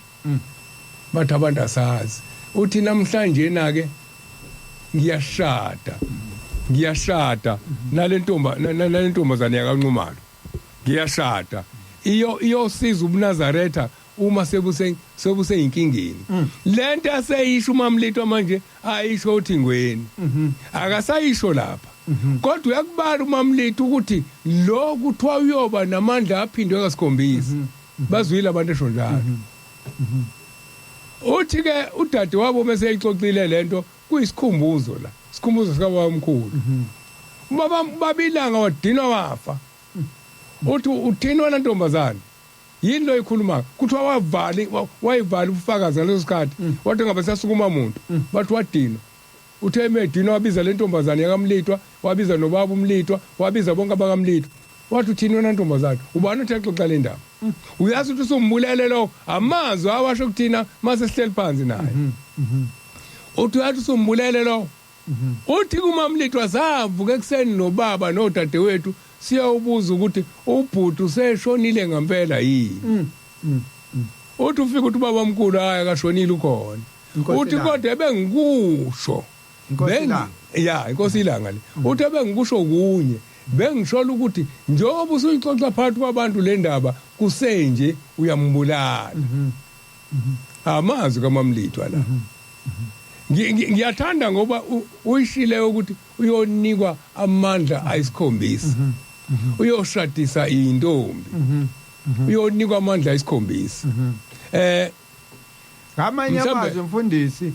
Bathi abantu, "Asazi." Uthi, "Namhlanje na ke ngiyashada, ngiyashada nale ntombazane yakaNxumalo, ngiyashada, iyo iyosiza ubuNazaretha uma sebuseyinkingeni." Lento aseyisho uMamlitwa manje ayisho uthingweni, akasayisho lapha, kodwa uyakubala uMamlitwa ukuthi lo kuthiwa uyoba namandla aphindwe kasikhombisa. Bazwile abantu esho njalo. Uthi ke udade wabo bese eyixoxile lento, kuyisikhumbuzo la, isikhumbuzo sikababa omkhulu. Ubaba babilanga wadinwa wafa. Uthi, "Uthini wena ntombazane? Yini lo ikhuluma?" Kuthiwa wavali wayivala ubufakazi ngaleso sikhathi, wathi ngabe sasukuma umuntu, bathi wadinwa. Uthe emedinwa wabiza le ntombazane yakaMlitwa, wabiza nobaba uMlitwa, wabiza bonke abakaMlitwa, wathi, "Uthini wena ntombazane? Ubani uthe xoxa le ndaba? Uyazi ukuthi usumbulele lo." Amazwi awasho kuthina mase sihleli phansi naye, uthi, "Uyathi usumbulele lo." Uthi kuMamlitwa, "Savuka ekuseni nobaba nodadewethu siyawubuza ukuthi ubhuti useshonile ngempela yini." Uthi ufika uthi ubaba omkhulu, "Hayi, akashonile, ukhona." Inkosi Uthi, Ilanga. "Kodwa ebengikusho Inkosi Ilanga. Ya, inkosi ilanga le. Uthi, "Ebengikusho kunye, bengishola ukuthi njengoba usuyixoxa phakathi kwabantu le ndaba kusenje, uyambulala." Amazwi kaMamlithwa la Ngiyathanda ngoba uyishile ukuthi uyonikwa amandla ayisikhombisa, uyoshadisa intombi, uyonikwa amandla ayisikhombisa. Ngamanye amazwi, mfundisi,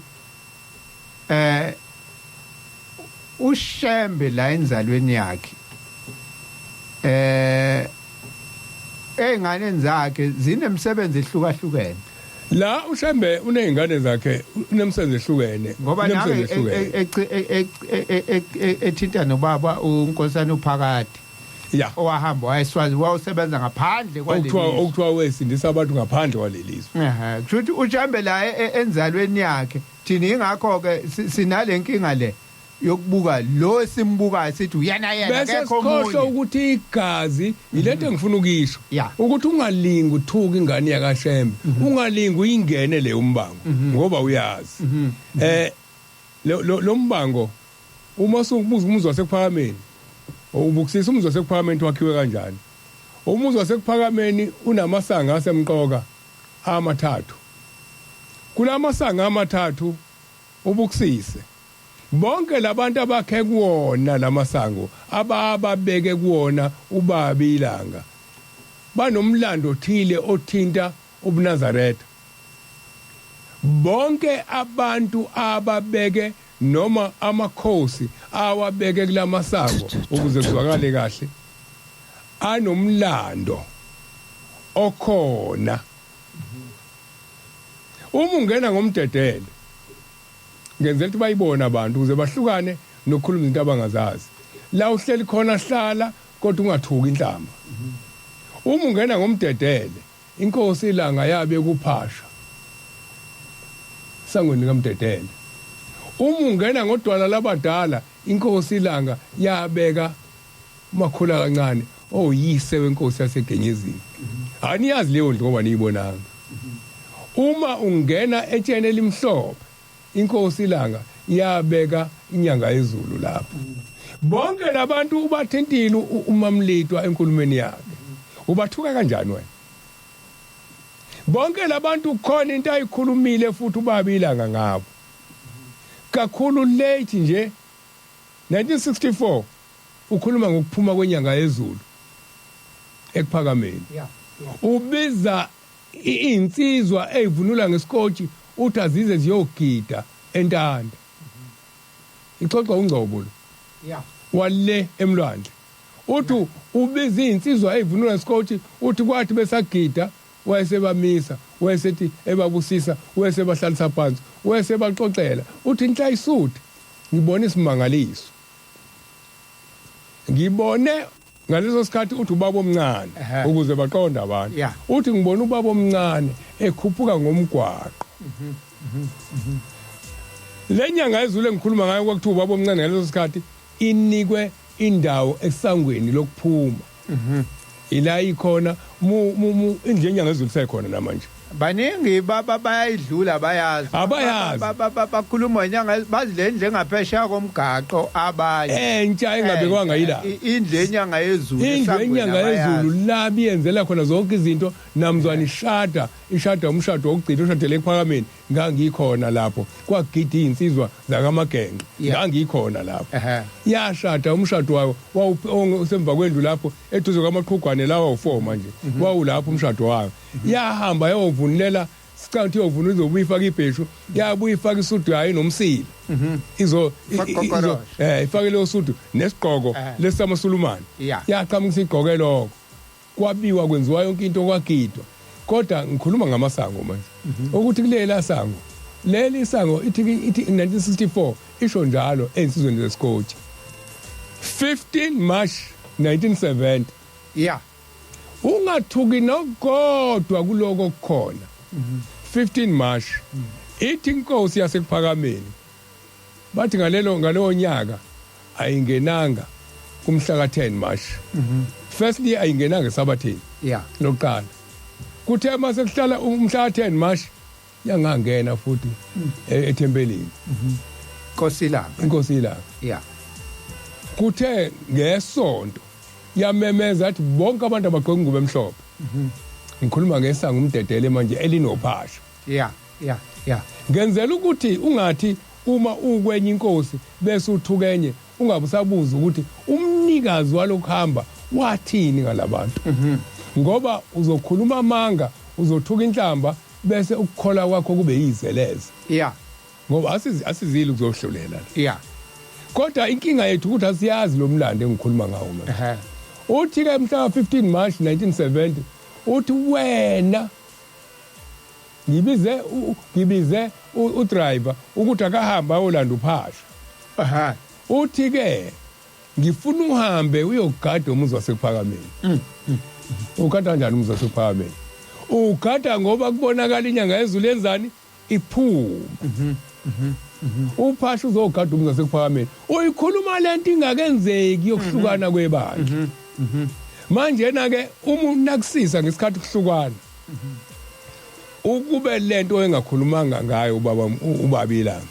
uShembe la enzalweni yakhe, ey'nganeni zakhe zinemsebenzi ehlukahlukene. La uShembe uney'ngane zakhe, unemsebenzi ehlukene. Ngoba nawe unemsebenzi ehlukene. Ethinta nobaba uNkosana uPhakade owahamba wayeswazi wawusebenza ngaphandle kwaleli okuthiwa wesindisa abantu ngaphandle kwalelizwe. Ehe, kusho ukuthi uShembe la enzalweni yakhe, thina ingakho ke sinale nkinga le yokubuka lo esimbukayo sithi uyena yena, bese akekho sikhohlwa omunye. Ukuthi igazi yilento engifuna ukisho, ukuthi ungalingi uthuka ingane yakaShembe, ungalingi uyingene le umbango, ngoba uyazi lo mbango uma usubuza umuzi waseKuphakameni, ubukusisa umuzi waseKuphakameni wakhiwe kanjani. Umuzi waseKuphakameni unamasango asemqoka amathathu. Kulamasango amathathu, ubukusise bonke labantu abakhe kuwona lamasango abababeke kuwona ubabi ilanga banomlando othile othinta ubuNazaretha. Bonke abantu ababeke noma amakhosi awabeke kulamasango, ukuze kuzwakale kahle, anomlando okhona. Uma ungena ngomdedele, ngenzela ukuthi bayibone abantu ukuze bahlukane nokukhuluma izinto abangazazi, la uhleli khona hlala, kodwa ungathuki inhlamba. Uma ungena ngomdedele, inkosi ilanga yabe kuphasha sangweni kamdedele. Uma ungena ngodwala labadala, inkosi ilanga yabeka umakhula kancane oyise wenkosi yaseGenyezini. Aniyazi leyo ndlu ngoba niyibonanga. Uma ungena etsheni elimhlophe, inkosi ilanga yabeka inyanga yezulu lapho. Bonke labantu ubathintile uMamlitwa enkulumeni yakhe. Ubathuka kanjani wena bonke labantu? Khona into ayikhulumile futhi ubaba ilanga ngabo kakhulu late nje, 1964, ukhuluma ngokuphuma kwenyanga yezulu Ekuphakameni. Ubiza insizwa eyivunula ngesikotshi, uthi azize ziyogida eNtanda. Ixoxa uNgcobo lo wale emlwandle. Uthi ubiza izinsizwa eyivunula ngesikotshi, uthi kwathi besagida wayesebamisa, wayesethi ebabusisa, wayesebahlalisa phansi, wayesebaxoxela. Uthi, "Inhlayisuthi ngibona isimangaliso, ngibone ngaleso sikhathi." Uthi ubaba omncane, ukuze baqonde abantu, uthi, "Ngibona ubaba omncane Ekhuphuka ngomgwaqo. Le nyanga yezulu engikhuluma ngayo kwakuthiwa ubaba omncane ngaleso sikhathi inikwe indawo esangweni lokuphuma. Ila ikhona mu mu indlu yenyanga yezulu sekhona namanje. Baningi bayayidlula, bayazi. Abayazi. Bakhuluma inyanga, bazi le ndlu engaphesheya komgaqo abanye. Entsha engabekwanga yila. Indlu yenyanga yezulu. Indlu esangweni yenyanga abayazi. yezulu la biyenzela khona zonke izinto namzwana ishada ishada umshado wokugcina ushadele ekuphakameni, ngangikhona lapho kwagida izinsizwa zakamagenqe. Ngangikhona lapho. Yashada umshado wayo wawusemva kwendlu lapho eduze kwamaqhugwane lawa u4 manje. Wawulapho umshado wayo. Yahamba yayovunulela sicela ukuthi iyovunula izobuya ifake ibheshu, yabuya ifake isudu yayo nomsila. Izo Ifake izo kokoroshe. Ifake leyo sudu nesigqoko lesamasulumane. Yaqhamuka isigqoke lokho. Kwabiwa kwenziwa yonke into kwagidwa. Kodwa ngikhuluma ngamasango manje. Ukuthi kulela sango, leli sango ithi 1964 isho njalo ensizweni zesikotshi. 15 March 1970. Ungathuki nokodwa kuloko kukhona. 15 March ithi inkosi yasekuphakameni bathi ngaleyo nyaka ayingenanga kumhla ka10 March. Firstly ayingenanga esabatheni. Lokuqala. Kuthe mase kuhlala umhla ka10 March yangangena futhi ethempelini. Inkosi ilanga. Inkosi ilanga. Kuthe ngesonto yamemeza athi bonke abantu abagqoke ingubo emhlophe. Ngikhuluma ngesango umdedele manje elinophasha. Ngenzela ukuthi ungathi uma ukwenye inkosi bese uthukenye ungabe usabuza ukuthi umnikazi walokuhamba wathini ngalabantu. Ngoba uzokhuluma amanga, uzothuka inhlamba bese ukukhola kwakho kube yizeleze. Ngoba asizile ukuzohlulela la. Kodwa inkinga yethu ukuthi asiyazi lo mlando engikhuluma ngawo manje. Uthi ke mhla 15 March 1970 uthi wena ngibize udriver ukuthi akahamba ayolanda uphasha. Uthi ke ngifuna uhambe uyogada umuzi wasekuphakameni. Ugada kanjani umuzi wasekuphakameni? Ugada ngoba kubonakala inyanga yezulu yenzani? Iphuma. Uphasha uzogada umuzi wasekuphakameni. Uyikhuluma lento ingakenzeki yokuhlukana kwebandla. Manje na ke uma unakusisa ngesikhathi kuhlukana ukube lento engakhulumanga ngayo ubaba ubabilanga.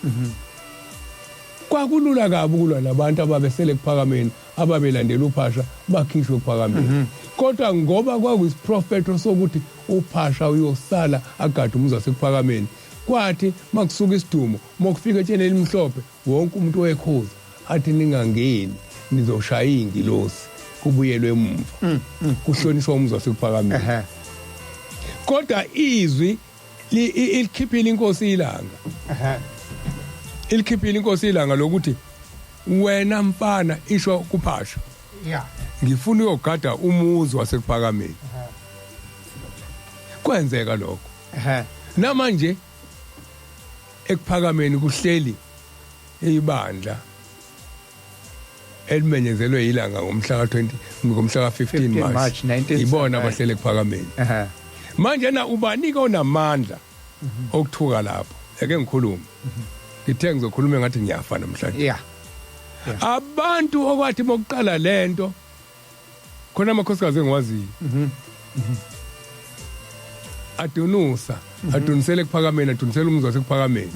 Kwakulula kabi ukulwa nabantu ababesele kuphakameni ababelandela uphasha bakhishwe kuphakameni. Kodwa ngoba kwakuyisiprofetho sokuthi uphasha uyosala agade umuzi wasekuphakameni, kwathi makusuka isidumo mokufika etsheni elimhlophe wonke umuntu oyekhuza athi ningangeni nizoshaya ingilosi kubuyelwe emuva. Kuhlonishwa umuzi wasekuphakameni. Kodwa izwi ilikhiphile inkosi ilanga. Ilikhiphile inkosi ilanga lokuthi wena mfana isho kuphasha. Ngifuna uyogada umuzi wasekuphakameni. Kwenzeka lokho. Namanje ekuphakameni kuhleli ibandla elimenyezelwe ilanga ngomhla ka20 ngomhla ka15 March March ibona abahlele ekuphakameni. Manje na ubanika onamandla okuthuka lapho eke ngikhulume ngithe ngizokhuluma ngathi ngiyafa namhlanje. Abantu okwathi bokuqala lento khona amakhosikazi engiwaziyo adunusa adunisele ekuphakameni, adunisela umuzi wasekuphakameni,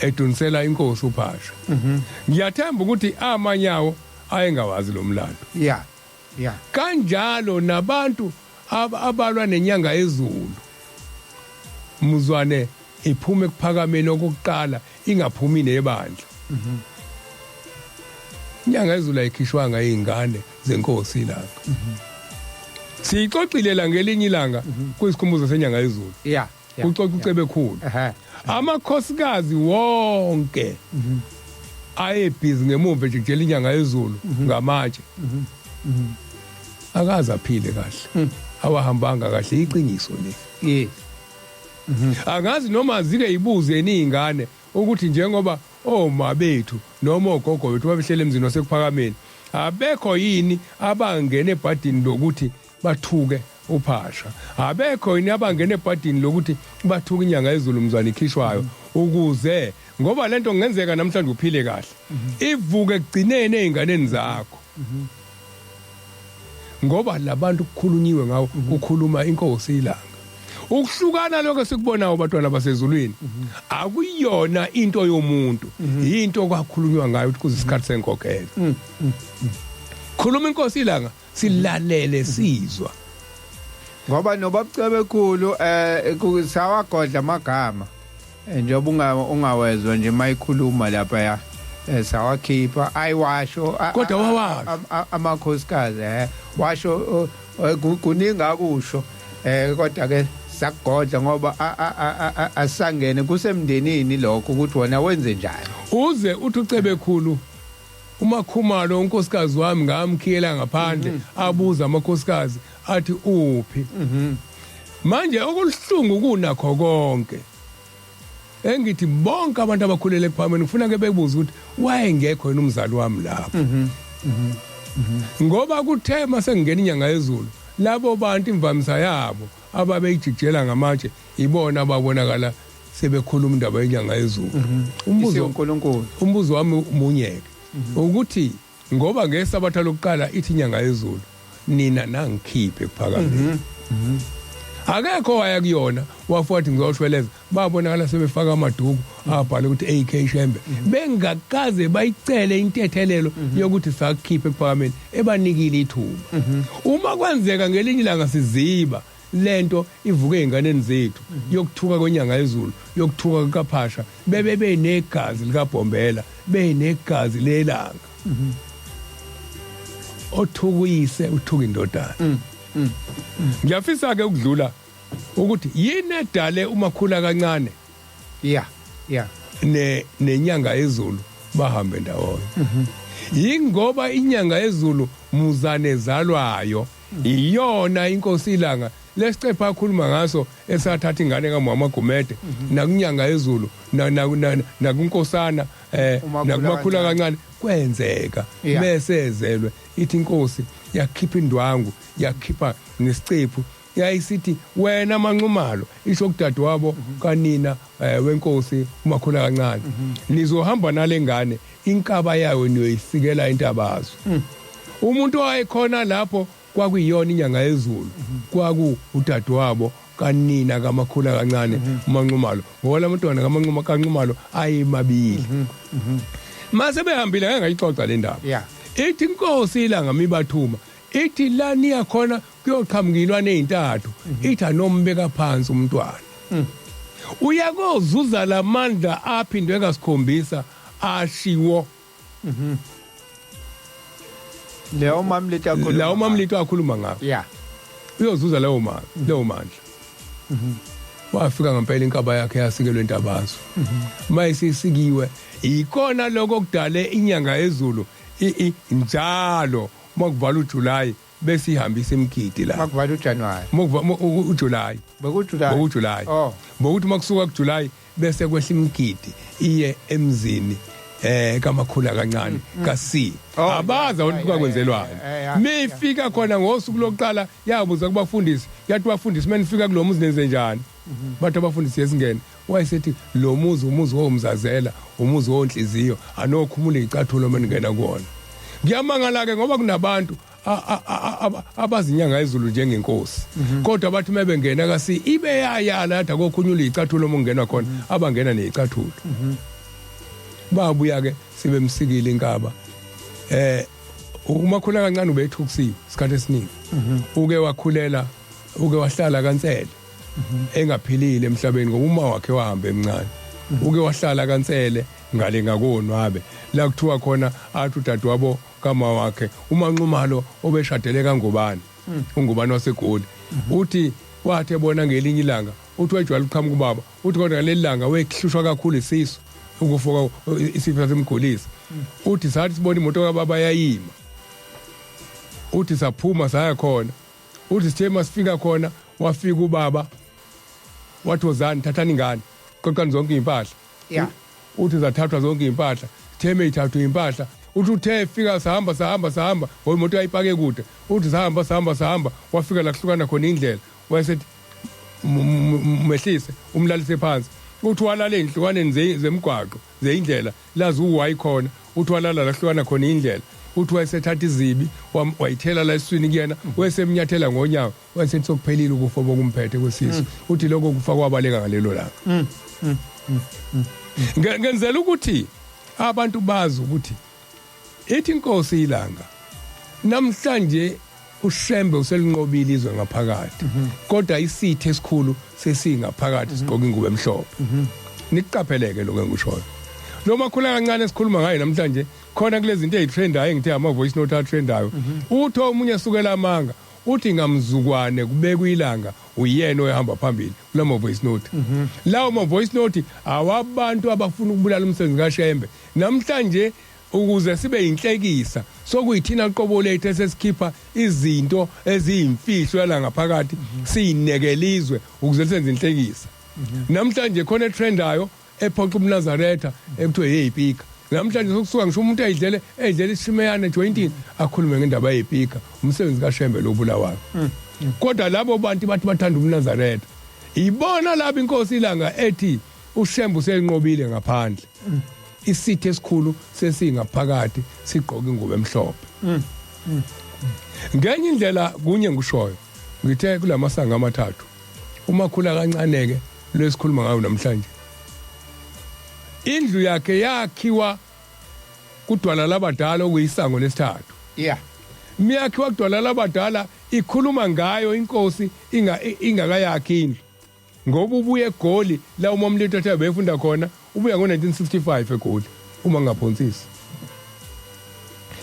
edunisela inkosi uphasha. Ngiyathemba ukuthi amanyawo ayengawazi lo mlando. Kanjalo nabantu abalwa nenyanga yezulu muzwane iphume ekuphakameni okokuqala ingaphumi nebandla. Inyanga yezulu ayikhishwanga izingane zenkosi ilanga. Siyixoxile la ngelinye ilanga kwisikhumbuzo senyanga yezulu. Kuxoxa uCebekhulu. Amakhosikazi wonke ayebhizi ngemuva nje kutshela inyanga yezulu ngamatshe. Akaze aphile kahle. Awahambanga kahle, iqiniso le. Angazi noma zike ibuze izingane ukuthi njengoba oma bethu noma ogogo bethu babehlele emzini wasekuphakameni abekho yini abangena ebhadini lokuthi bathuke uphasha abekho yini abangena ebhadini lokuthi bathuka inyanga yezulu mzwane ikhishwayo ukuze ngoba lento kungenzeka namhlanje uphile kahle ivuke ekugcineni ezinganeni zakho ngoba labantu kukhulunyiwe ngawo kukhuluma inkosi ilanga ukuhlukana lokho esikubonayo bantwana basezulwini akuyona into yomuntu into okwakhulunywa ngayo ukuthi kuze isikhathi senkokhelo khuluma inkosi ilanga silalele sizwa ngoba nobabucebekhulu eh sawagodla amagama eh, njengoba ungawezwa nje mayikhuluma lapha ya eh, sawakhipha ayiwasho kodwa wawasho amakhosikazi eh washo eh, kuningi akusho eh kodwa ke sakugodla ngoba asangene kusemndenini lokho ukuthi wona wenze njani uze uthi ucebekhulu umakhumalo unkosikazi wami ngamkhiyela ngaphandle mm -hmm. abuza amakhosikazi athi uphi mm -hmm. manje okuhlungu kunakho konke engithi bonke abantu abakhulele ekuphakameni kufuna ke bebuze ukuthi wayengekho yena umzali wami lapho mm -hmm. ngoba kuthe masengingena inyanga yezulu labo bantu imvamisa yabo ababeyijijela ngamatshe ibona ababonakala sebekhuluma indaba yenyanga yezulu mhm. umbuzo uNkulunkulu umbuzo wami munyeke mhm. ukuthi ngoba ngesabatha lokuqala ithi inyanga yezulu nina nangikhiphe kuphakameni mhm. Akekho waya kuyona wafuthi ngizoshweleza babonakala sebefaka amaduku abhala ukuthi AK Shembe bengakaze bayicele intethelelo yokuthi sakukhiphe ekuphakameni ebanikile ithuba uma kwenzeka ngelinye ilanga siziba lento ivuke ezinganeni zethu yokuthuka kwenyanga yezulu yokuthuka kukaphasha bebe benegazi likabhombela benegazi lelanga othukuyise uthuka indodana mm, mm, mm. ngiyafisa ke ukudlula ukuthi yini edale umakhula kancane yeah yeah ne nenyanga yezulu bahambe ndawonye yingoba inyanga yezulu muzane zalwayo iyona inkosi ilanga lesicepha akhuluma ngaso esathatha ingane kaMama Gumede nakunyanga yezulu nakunkosana eh nakumakhula kancane kwenzeka bese ezelwe ithi inkosi yakhipha indwangu yakhipha nesicephu yayisithi wena manxumalo isho kudadewabo kanina eh, wenkosi umakhula kancane nizohamba nalengane inkaba yayo niyoyisikela intabazo umuntu owayekhona lapho kwakuyiyona inyanga yezulu kwaku udadewabo kanina kamakhula kancane umanxumalo ngoba lamantwana kamanxuma kanxumalo ayemabili mase behambile ngeke ngayixoxa le ndaba Yeah. ithi inkosi ilanga mibathuma ithi la niya khona kuyoqhamuka ilwane ezintathu ithi anombeka phansi umntwana uyakozuza lamandla aphindwe kasikhombisa ashiwo leyo mamlito akhuluma lawo mamlito akhuluma ngawo yeah uyozuza lawo mandla leyo mandla wafika ngempela inkaba yakhe yasikelwe intabazo mayisisikiwe ikona lokho okudale inyanga yezulu njalo makuvala uJuly bese ihambisa imigidi la makuvala uJanuary uJuly bekuJuly bekuJuly oh bokuthi makusuka kuJuly bese kwehla imigidi iye emzini eh kamakhula kancane ka C Oh, abaza yeah, ukuthi yeah, kwakwenzelwani yeah, yeah, mifika khona ngosuku lokuqala yabuza kubafundisi yathi bafundisi menifika kulo muzi nenze njani bathi abafundisi yesingene wayesethi lo muzi umuzi womzazela umuzi wonhliziyo anokhumula izicathulo meningena kuwona ngiyamangala ke ngoba kunabantu abazinyanga ezulu njengenkosi kodwa bathi mebengena kasi ibe yayala yathi akokhunyula izicathulo uma ungenwa khona abangena nezicathulo babuya ke sebemsikile inkaba eh umakhula kancane ubethukusiwe isikhathi esiningi uke wakhulela uke wahlala kaNsele engaphilile emhlabeni ngoba uma wakhe wahamba emncane uke wahlala kaNsele ngale ngakonwabe la kuthiwa khona athi udadewabo kama wakhe umanxumalo obeshadele kangubani ungubani wasegoli uthi wathi ebona ngelinye ilanga uthi wejwayele ukuqhamuka ubaba uthi kodwa ngaleli langa wehlushwa kakhulu isisu ukufoka isifo sasemgulisa uthi sathi sibona imoto kababa yayima uthi saphuma saya khona uthi sithe masifika khona wafika ubaba wathi wozani thathani ingane qoqani zonke impahla yeah uthi zathathwa zonke impahla sithe meyithathwa impahla Uthi uthe efika sahamba sahamba sahamba, ngoba imoto yayipake kude. Uthi sahamba sahamba sahamba, wafika la kuhlukana khona indlela, wayesethi mehlise umlalise phansi. Uthi walala ey'nhlukaneni zemgwaqo zeyindlela lazi uwayi khona. Uthi walala la kuhlukana khona indlela. Uthi wayesethatha izibi wayithela la esiswini kuyena, wayesemnyathela ngonyawo, wayesethi sokuphelile ukufa bokumphethe kwesisu. Uthi lokho kufa kwabaleka ngalelo langa. Ngenzela ukuthi abantu bazi ukuthi ithi inkosi ilanga namhlanje uShembe uselinqobile izwe ngaphakathi, kodwa isithe esikhulu sesingaphakathi sigqoka ingubo emhlophe. Nikuqapheleke lokho engikushoyo. Lo makhula kancane esikhuluma ngayo namhlanje khona kulezi zinto ezitrendayo engithe ama voice note atrendayo, uthi omunye esukela amanga uthi ngamzukwane kubekwa ilanga uyena oyahamba phambili kulama voice note. Lawo ma voice note awabantu abafuna ukubulala umsebenzi kaShembe namhlanje ukuze sibe inhlekisa. Sokuyithina qobo lethu esesikhipha izinto eziyimfihlo yala ngaphakathi siyinekele izwe ukuze senze inhlekisa. Namhlanje khona etrendayo ephoqa umNazaretha ekuthiwe yeyipika. Namhlanje sokusuka ngisho umuntu eyidlele eyidlele ishimeyane jointini akhulume ngendaba yeyipika, umsebenzi kaShembe lo bulawayo. Kodwa labo bantu bathi bathanda umNazaretha, ibona laba inkosi ilanga ethi uShembe usenqobile ngaphandle, isithe esikhulu sesingaphakathi sigqoka ingubo emhlophe. Ngenye indlela kunye ngishoyo ngithe kulamasango amathathu umakhula kancane ke lesikhuluma ngayo namhlanje, indlu yakhe yakhiwa kudwala labadala okuyisango lesithathu. Miyakhiwa kudwala labadala, ikhuluma ngayo inkosi ingakayakhi indlu, ngoba ubuye eGoli la uma umlito ethe befunda khona, ubuya ngo-1965 eGoli uma ngingaphonsisi.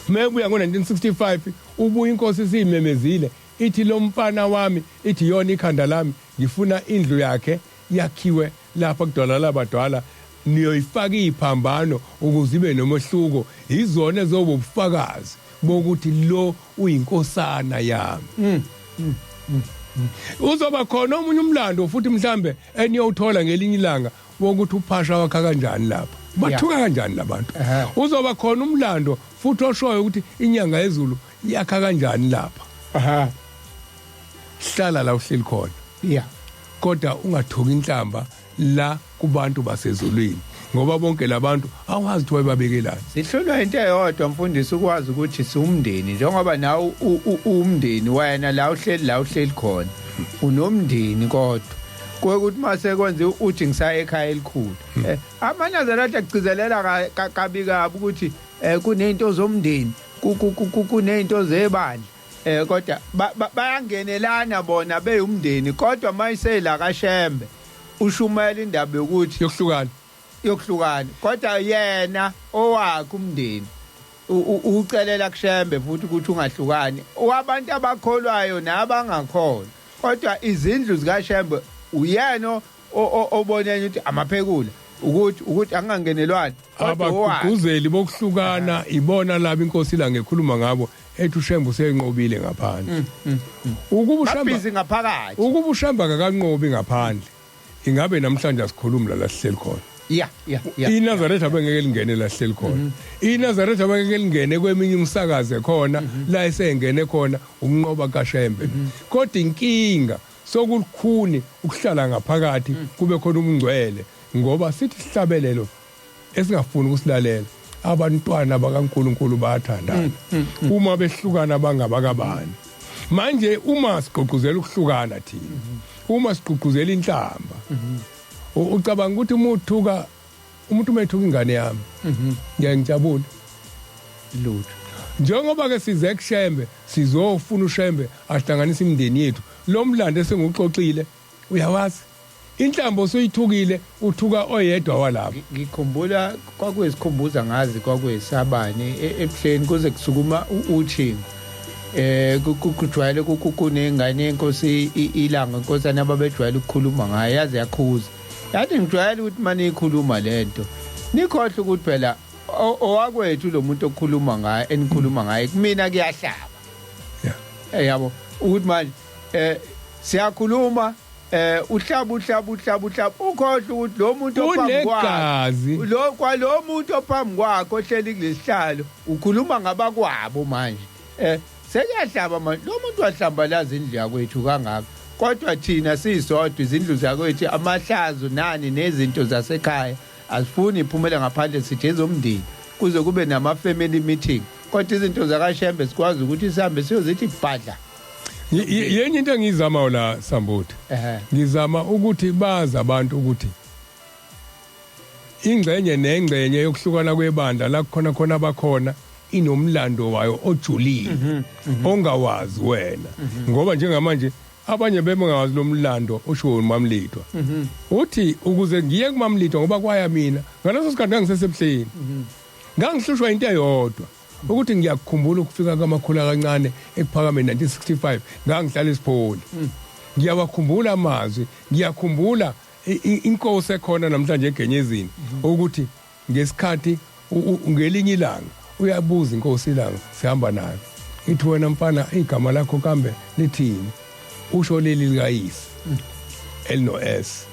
Mebuya ngo-1965 ubuya inkosi isiyimemezile ithi lo mfana wami, ithi yona ikhanda lami, ngifuna indlu yakhe yakhiwe lapha kudwala labadala, niyoyifaka iphambano ukuze ibe nomehluko, izona ezoba ubufakazi bokuthi lo uyinkosana yami. Uzoba khona omunye umlando futhi mhlambe eniyowuthola ngelinye ilanga wokuthi uphasha wakha kanjani lapha, bathuka kanjani labantu. Uzoba khona umlando futhi oshoyo ukuthi inyanga yezulu yakha kanjani lapha. Hlala la uhleli khona, kodwa ungathuki inhlamba la kubantu basezulwini, ngoba bonke labantu awazi ukuthi wayebabekelani. Sihlulwa into eyodwa mfundisi, ukwazi ukuthi siwumndeni, njengoba nawe umndeni wena la uhleli la uhleli khona unomndeni, kodwa kuye ukuthi mase kwenze uthi ngisaya ekhaya elikhulu. AmaNazaretha agcizelela kabi kabi ukuthi kunento zomndeni, kunento zebandla, kodwa bayangenelana bona beyumndeni, kodwa mayisela kaShembe ushumayela indaba yokuthi yokuhlukana, yokuhlukana, kodwa yena owakhe umndeni ucelela kuShembe futhi ukuthi ungahlukani, wabantu abakholwayo nabangakholwa, kodwa izindlu zikaShembe uyena obonene ukuthi amaphekula ukuthi angangenelwani. Abagqugquzeli bokuhlukana ibona laba inkosi la ngekhuluma ngabo ethi uShembe usenqobile ngaphandle. Ukuba uShembe Babhizi ngaphakathi. Ukuba uShembe akakanqobi ngaphandle, ingabe namhlanje asikhulumi la sihleli khona. Ya ya ya. INazaretha bengeke lingene la sihleli khona. INazaretha bengeke lingene kweminye umsakaze khona la esengene khona ukunqoba kaShembe. Kodwa inkinga sokulukhuni ukuhlala ngaphakathi kube khona ubungcwele, ngoba sithi sihlabelelo esingafuni ukusilalela, abantwana bakaNkuluNkulu bayathandana uma behlukana bangabakabani. Manje uma sigqugquzela ukuhlukana thina, uma sigqugquzela inhlamba, ucabanga ukuthi uma uthuka umuntu, uma ethuka ingane yami, ngiyaye ngijabule? Lutho. Njengoba ke size kuShembe sizofuna uShembe ahlanganise imindeni yethu, lo mlando esenguxoxile uyawazi, inhlambo usuyithukile, uthuka oyedwa walapho. Ngikhumbula kwakuyisikhumbuza ngazi kwakuyisabani ebuhleni kuze kusukuma uthingo, kujwayele kunengane yenkosi ilanga, inkosana ababejwayele ukukhuluma ngayo, yaze yakhuza yathi ngijwayele ukuthi manje ikhuluma lento nikhohle ukuthi phela owakwethu lo muntu okukhuluma ngaye enikhuluma ngaye kumina kuyahlaba. Yabo ukuthi manje siyakhuluma. Uhlaba uhlaba uhlaba uhlaba, ukhohle ukuthi lo muntu ophambi kwakhe, Unegazi. Lo kwalo muntu ophambi kwakhe ohleli kulesihlalo ukhuluma ngabakwabo manje. Sekuyahlaba manje, lo muntu wahlambalaza indlu yakwethu kangaka, kodwa thina sisodwa izindlu zakwethu, amahlazo nani nezinto zasekhaya asifuni iphumele ngaphandle, sithi ezomndeni kuze kube nama-family meeting, kodwa izinto zakaShembe sikwazi ukuthi sihambe siyozithi bhadla. Yenye into engiyizamayo la, Sambuthi, ngizama ukuthi bazi abantu ukuthi ingxenye nengxenye yokuhlukana kwebandla la kukhona khona abakhona inomlando wayo ojulile ongawazi wena, ngoba njengamanje abanye bebengawazi lo mlando oshiwo uMamlidwa. Uthi ukuze ngiye kuMamlidwa, ngoba kwaya mina ngaleso sikhathi ngangisesebuhleni, ngangihlushwa into eyodwa, ukuthi ngiyakukhumbula ukufika kamakhulu kancane ekuphakameni 1965, ngangihlala esipholi, ngiyawakhumbula amazwi, ngiyakhumbula inkosi ekhona namhlanje eGenyezini, ukuthi ngesikhathi ngelinye ilanga uyabuza inkosi ilanga sihamba nayo, ithi, "Wena mfana, igama lakho kambe lithini?" Usho leli likayise elino S.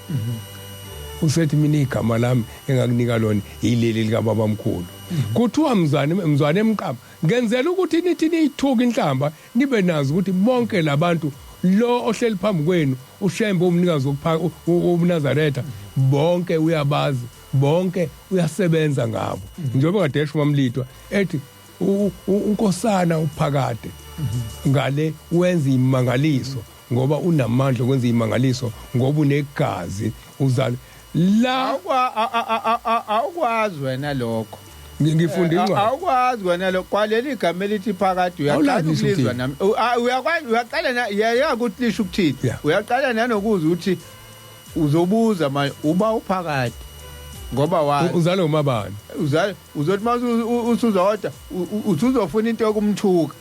Usethi, "Mina igama lami engakunika lona yileli likababa mkhulu." Kuthiwa mzwane, mzwane emqamba, ngenzela ukuthi nithi niyithuka inhlamba nibe nazi ukuthi bonke labantu, lo ohleli phambi kwenu uShembe umnikazi wobuNazaretha, bonke uyabazi, bonke uyasebenza ngabo, njengoba kade esho uMamlidwa ethi unkosana uphakade ngale wenza imangaliso ngoba unamandla okwenza imangaliso, ngoba unegazi, uzalo la. Awukwazi wena lokho. Ngifunda incwadi. Awukwazi wena lokho, kwaleli gama elithi phakade uyaqala Awulazi lisho ukulizwa ukuthini. nami. Uyakwazi, uyaqala na yaya ukuthi lisho ukuthini. Uyaqala nanokuza ukuthi uzobuza manje uba uphakade ngoba wazi Uzalwe umabani. Uzale uzothi mase usuzodwa usuzofuna into yokumthuka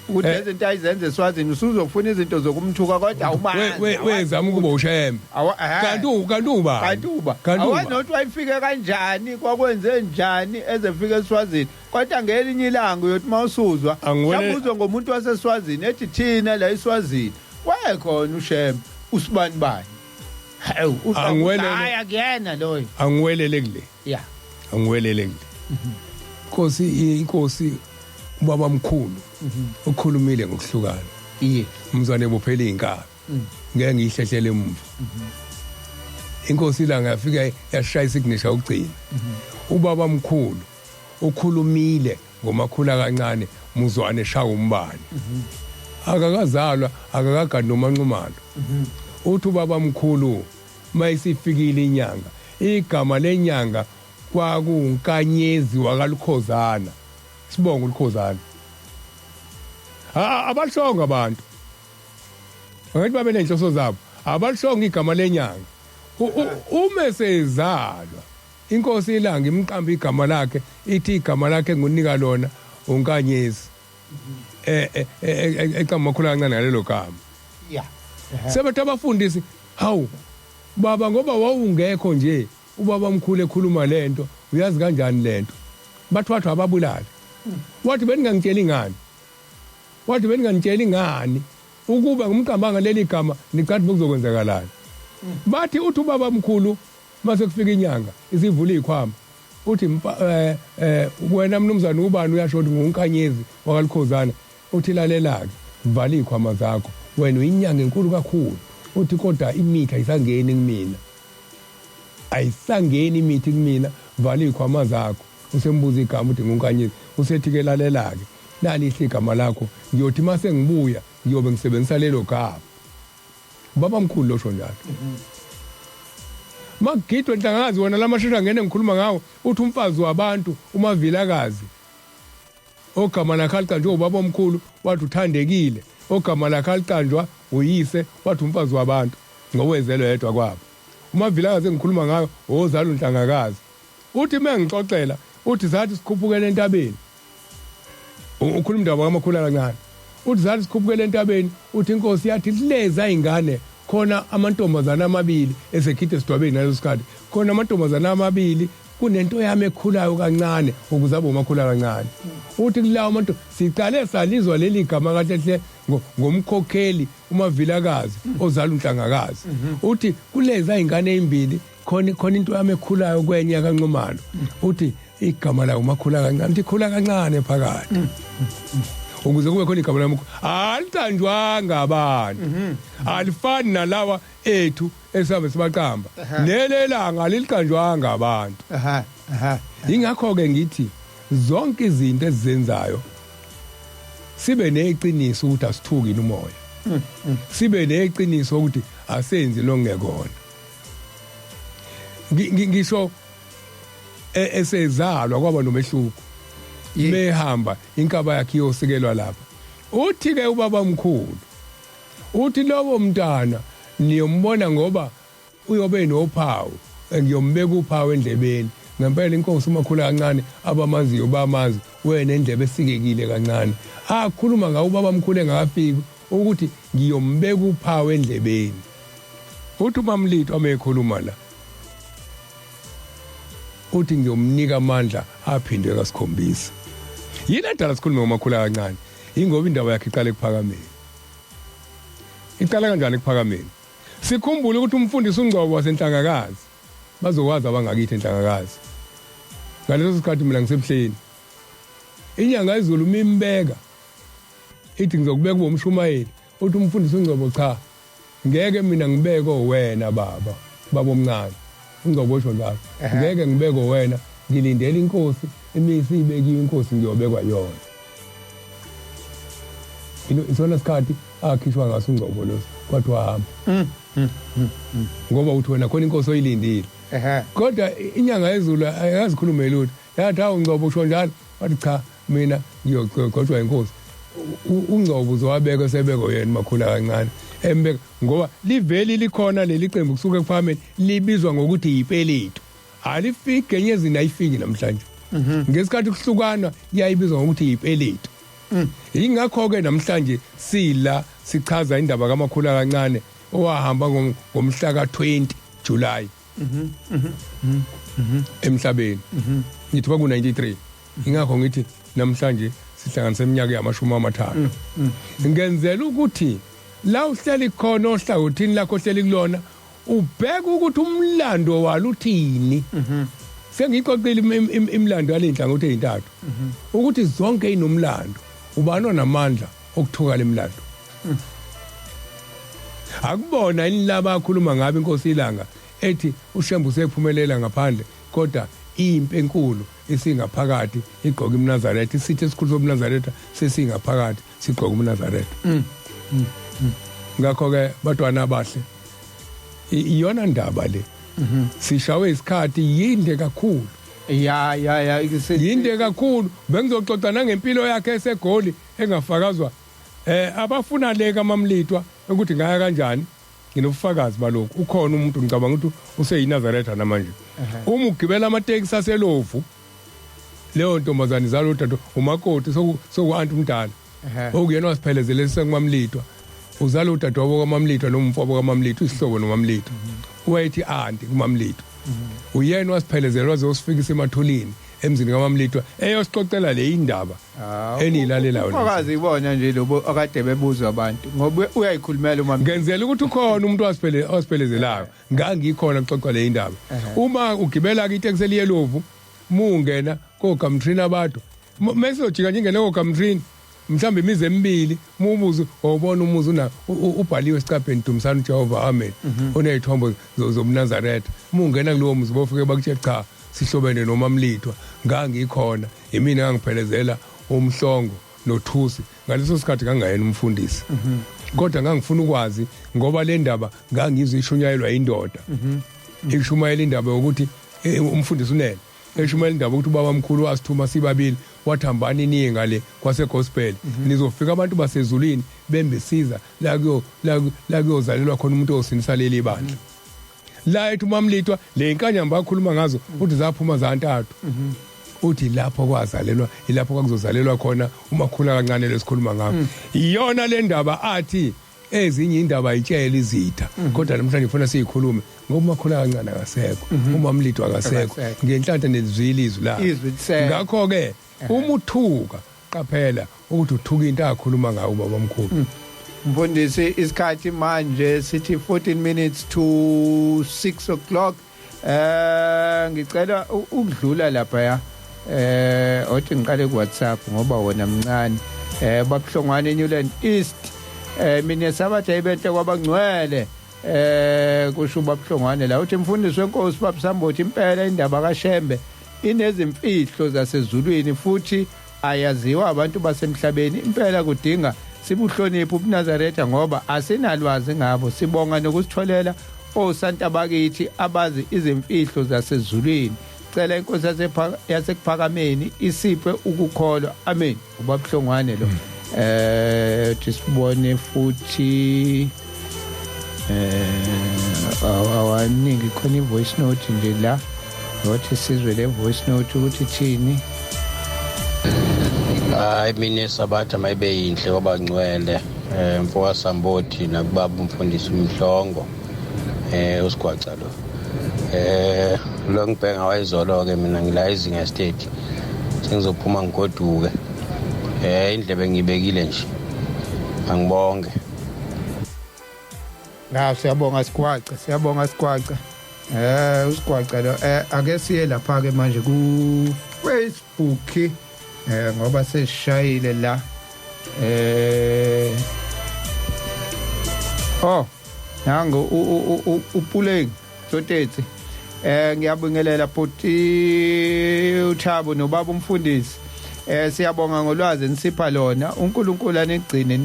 ukuthi lezi zinto ayizenze eSwazini, usuzofuna izinto zokumthuka kodwa awumazi. Wezama ukuba uShembe, kanti ubani? Kanti uba Kanti uba? awazi nokuthi wayifike kanjani, kwakwenze njani ezefika eSwazini, kodwa ngelinye ilanga uyothi uma usuzwa mhlawumbe uzwe ngomuntu waseSwazini ethi thina la eSwazini wayekhona uShembe usibani bani. Hawu, hayi, akuyena loyo. Angiwelele kule. Angiwelele kule. Inkosi, inkosi ubaba mkhulu ukhulumile ngokuhlukana. Umzwane bophela inkabi. Ngeke ngiyihlehlele emuva. Inkosi ilanga yafika yashaya isignature ukugcina. Ubaba mkhulu ukhulumile ngomakhula kancane muzwane shaya umbane. Akakazalwa, akakagadi nomanxumalo. Uthi ubaba mkhulu mayisifikile inyanga, igama lenyanga kwakunkanyezi wakaLukhozana, sibonga uLukhozana. Abalishongo abantu, angathi babe nenhloso zabo, abalishongo igama lenyanga. Uma sezalwa inkosi ilanga imqamba igama lakhe, ithi igama lakhe ngunika lona uNkanyezi, eqamba makhulu kancane ngalelo gama. Sebethi abafundisi, "Hawu baba, ngoba wawungekho nje ubaba mkhulu ekhuluma lento, uyazi kanjani lento?" Bathwathwa ababulali. Wathi, "Beningangitsheli ngani?" Wathi, "Beningangitsheli ngani ukuba ngumqambanga leli gama? Nicathi bekuzokwenzakalani?" Bathi, uthi ubaba mkhulu mase kufika inyanga isivula ikhwama, uthi, "Wena mnumzane ubani?" Uyasho ukuthi nguNkanyezi wakaLukhozana. Uthi, "Lalela-ke, vala iy'khwama zakho, wena uyinyanga enkulu kakhulu." Uthi, "Kodwa imithi ayisangeni kumina, ayisangeni imithi kumina, vala iy'khwama zakho." Usembuza igama, uthi nguNkanyezi. Usethi-ke, "Lalela-ke, nalihle igama lakho, ngiyothi uma sengibuya ngiyobe ngisebenzisa lelo gama." Ubaba mkhulu losho njalo. Makugidwe enhlangakazi wona lamashesha ngene ngikhuluma ngawo, uthi umfazi wabantu uMavilakazi ogama lakhe aliqanjwe ubaba omkhulu, wathi uthandekile, ogama lakhe aliqanjwa uyise, wathi umfazi wabantu ngowezelwe yedwa kwabo. UMavilakazi engikhuluma ngayo ozala uNhlangakazi. Uthi mengixoxela, uthi sathi sikhuphukele entabeni, ukhuluma indaba kamakhulu kancane, uthi sathi sikhuphukele entabeni, uthi inkosi yathi leza ingane khona amantombazana amabili esekhithe esidwabeni ngaleso sikhathi, khona amantombazana amabili. Kunento yami ekhulayo kancane ukuze abe umakhula kancane. Uthi kulawo abantu siqale salizwa leli gama kahle hle ngomkhokheli uMavilakazi ozala uNhlangakazi. Uthi kuleza ingane ezimbili khona into yami ekhulayo kwenye kaNxumalo. Uthi igama lawo umakhula kancane, uthi khula kancane phakathi. Ukuze kube khona igama lami aliqanjwanga abantu. Alifani nalawa ethu esihambe sibaqamba. Nelelanga aliliqanjwanga abantu. Ingakho ke ngithi zonke izinto esizenzayo sibe neqiniso ukuthi asithuki umoya. Sibe neqiniso ukuthi asenzi lokungekona. Ngisho esezalwa kwaba nomehluko. Mehamba inkaba yakhe iyosikelwa lapha. Uthi ke ubaba omkhulu uthi lowo mntana niyombona ngoba uyobe nophawu, ngiyombeka uphawu endlebeni. Ngempela inkosi umakhula kancane abamaziyo bamazi wena endlebe esikekile kancane. Akhuluma ngawo ubaba omkhulu engakafiki ukuthi ngiyombeka uphawu endlebeni. Uthi uMamlito amekhuluma la uthi ngiyomnika amandla aphindwe kasikhombisa. Yini edala sikhulume ngomakhula kancane? Ingoba indaba yakhe iqale ekuphakameni. Iqala kanjani ekuphakameni? Sikhumbule ukuthi umfundisi uNgcobo waseNhlangakazi, bazokwazi abangakithi eNhlangakazi. Ngaleso sikhathi mina ngisebuhleni. Inyanga izulu mimbeka ithi ngizokubeka ube umshumayeli. Uthi umfundisi uNgcobo cha, ngeke mina ngibeke wena baba, baba omncane. UNgcobo usho njalo. Ngeke ngibeke wena, ngilindele inkosi, imisi ibekiwe inkosi ngiyobekwa yona. Isona sikhathi akhishwa ngaso uNgcobo lo kwathiwa hamba. Ngoba uthi wena khona inkosi oyilindile. Kodwa inyanga yezulu ayazikhulume lutho. Yathi hawu Ngcobo usho njalo. Wathi cha mina ngiyogcotshwa inkosi. uNgcobo uzowabeka esebeko yena makhula kancane. Embeka ngoba liveli likhona leli qembu kusuka ekuphakameni libizwa ngokuthi yipelito. Alifiki enyezini ayifiki namhlanje. Ngesikhathi kuhlukana yayibizwa ngokuthi yipelito. Ingakho ke namhlanje sila sichaza indaba kaMakhula kancane owahamba ngomhla ka20 July emhlabeni. Ngithi kwaku 93. Ingakho ngithi namhlanje sihlanganise iminyaka yamashumi 30. Ngenzela ukuthi la uhleli khona ohlangothini lakho ohleli kulona ubheke ukuthi umlando walo uthini. Sengixoxile imilando yalenhlangothi ezintathu. Ukuthi zonke inomlando. Ubani onamandla okuthuka lemilando? Akubona inilaba akhuluma ngabe inkosi ilanga ethi uShembe usephumelela ngaphandle kodwa impi enkulu isingaphakathi igqoka imNazaretha, isitha esikhulu somNazaretha sesingaphakathi sigqoka umNazaretha. Ngakho ke batwana abahle iyona ndaba le. Sishawe isikhathi yinde kakhulu. Ya ya ya yinde kakhulu. Bengizoxoxa nangempilo yakhe eseGoli engafakazwa abafuna le kaMamlitwa ukuthi ngaya kanjani. Nginobufakazi balokhu. Ukhona umuntu ngicabanga ukuthi useyiNazaretha namanje. Uma ugibela amatekisi aseLovu leyo ntombazane izalo udade umakoti soku anti umdala. Okuyena wasiphelezele sekuMamlitwa. Uzala udade wabo kaMamlitwa nomfowabo kaMamlitwa, isihlobo noMamlitwa. Wayethi anti kuMamlitwa. Uyena wasiphelezela waze wasifikisa emathulini emzini kaMamlitwa eyosixoxela le indaba eniyilalelayo. Ufakazi ibona nje lobo akade bebuzwa abantu ngoba uyayikhulumela uma ngenzela ukuthi ukhona umuntu wasiphelezelayo. Ngangikhona kuxoxa le indaba. Uma ugibela ke itekisi eliyelovu mungena koGamtrina abantu mesizojika nje ingene koGamtrina mhlawumbe imizi emibili mubuze wawubona umuzi una ubhaliwe esicabheni Dumisani uJehova amen onezithombe zobuNazaretha. Mungena kulowo muzi bofike bakutshela cha sihlobene noMamlitwa. Ngangikhona imina ngangiphelezela umhlongo nothusi ngaleso sikhathi ngangayena umfundisi. Kodwa ngangifuna ukwazi ngoba le ndaba ngangizwe ishunyayelwa indoda. Ishumayela indaba yokuthi umfundisi unene eshumayela indaba ukuthi ubaba omkhulu wasithuma sibabili wathi hambani niye ngale kwase gospel nizofika abantu basezulwini bembisiza la kuyo la kuyozalelwa khona umuntu osindisa leli bandla. La ethi uMamlitwa le inkanyamba akhuluma ngazo uthi zaphuma zantathu. Uthi lapho kwazalelwa ilapho kwakuzozalelwa khona umakhula kancane lesikhuluma ngakho. Iyona le ndaba athi Ezinye indaba ayitshela izitha, kodwa namhlanje ufuna siyikhulume ngoba umakhula kancane akasekho, uMamlidwa akasekho. Akasekho. Ngenhlanhla nelizwile izwi lakhe. Izwi lisekho. Ngakho ke uma uthuka, qaphela ukuthi uthuka into akhuluma ngayo ubaba omkhulu. Mfundisi, isikhathi manje sithi 14 minutes to 6 o'clock. Ngicela ukudlula lapha ya. Othi ngiqale ku WhatsApp ngoba wona mncane. Babuhlongwane Newland East. Mina sabatha ibenhle kwabangcwele. Kusho babuhlongwane la, uthi mfundisi wenkosi babusambothi, impela indaba kaShembe inezimfihlo zasezulwini futhi ayaziwa abantu basemhlabeni. Impela kudinga sibuhloniphe ubuNazaretha ngoba asinalwazi ngabo. Sibonga nokusitholela osanta bakithi abazi izimfihlo zasezulwini. Cela inkosi yasekuphakameni isiphe ukukholwa, amen. Ubabuhlongwane lo. Sibone futhi awaningi khona i-voice note nje la, ngothi sizwe le voice note ukuthi thini. Hayi, mina sabatha mayibe yinhle kwabangcwele, mfo waSambothi nakubaba umfundisi uMhlongo, usigwaca lo. Lo ngibhenga wayizolo ke, mina ngila izinga estate, sengizophuma ngigoduke. Indlebe ngibekile nje, angibonge. Na, siyabonga Sigwaca, siyabonga Sigwaca. Usigwaca lo. Ake siye lapha ke manje ku Facebook ngoba sesishayile la. Oh, nango uPuleng Tsotetsi. Ngiyabingelela bhuti uThabo nobaba umfundisi. Siyabonga ngolwazi nisipha lona. uNkulunkulu anigcine,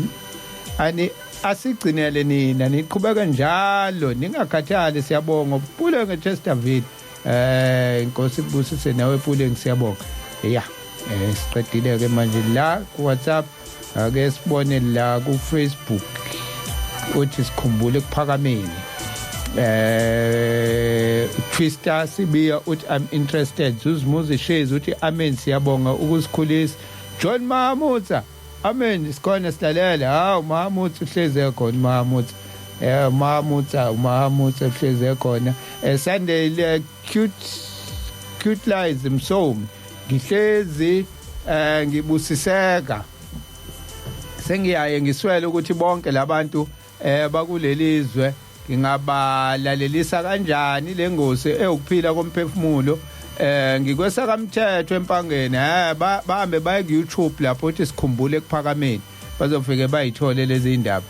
ani asigcinele nina, niqhubeke njalo ningakhathali. Siyabonga, Puleng eChesterville. Inkosi ibusise nawe Puleng, siyabonga. Yeah, siqedile ke manje la ku WhatsApp. Ake sibone la ku Facebook, uthi sikhumbule kuphakameni. Twister Sibiya uthi I'm interested. Zuzumuzi Shezi uthi amen, siyabonga ukusikhulisa. John Mahamutsa, amen, sikhona silalela. Hawu, Mahamutsa uhleze khona, Mahamutsa, Mahamutsa, Mahamutsa uhleze khona. Sunday le cute cute lies Msomi, ngihlezi ngibusiseka, sengiyaye ngiswele ukuthi bonke labantu bakulelizwe ngingabalalelisa kanjani lengosi ewukuphila komphefumulo. Ngikwesaka mthetho empangeni. Bahambe baye ku YouTube lapho, uthi sikhumbule ekuphakameni, bazofike bayithole lezi indaba.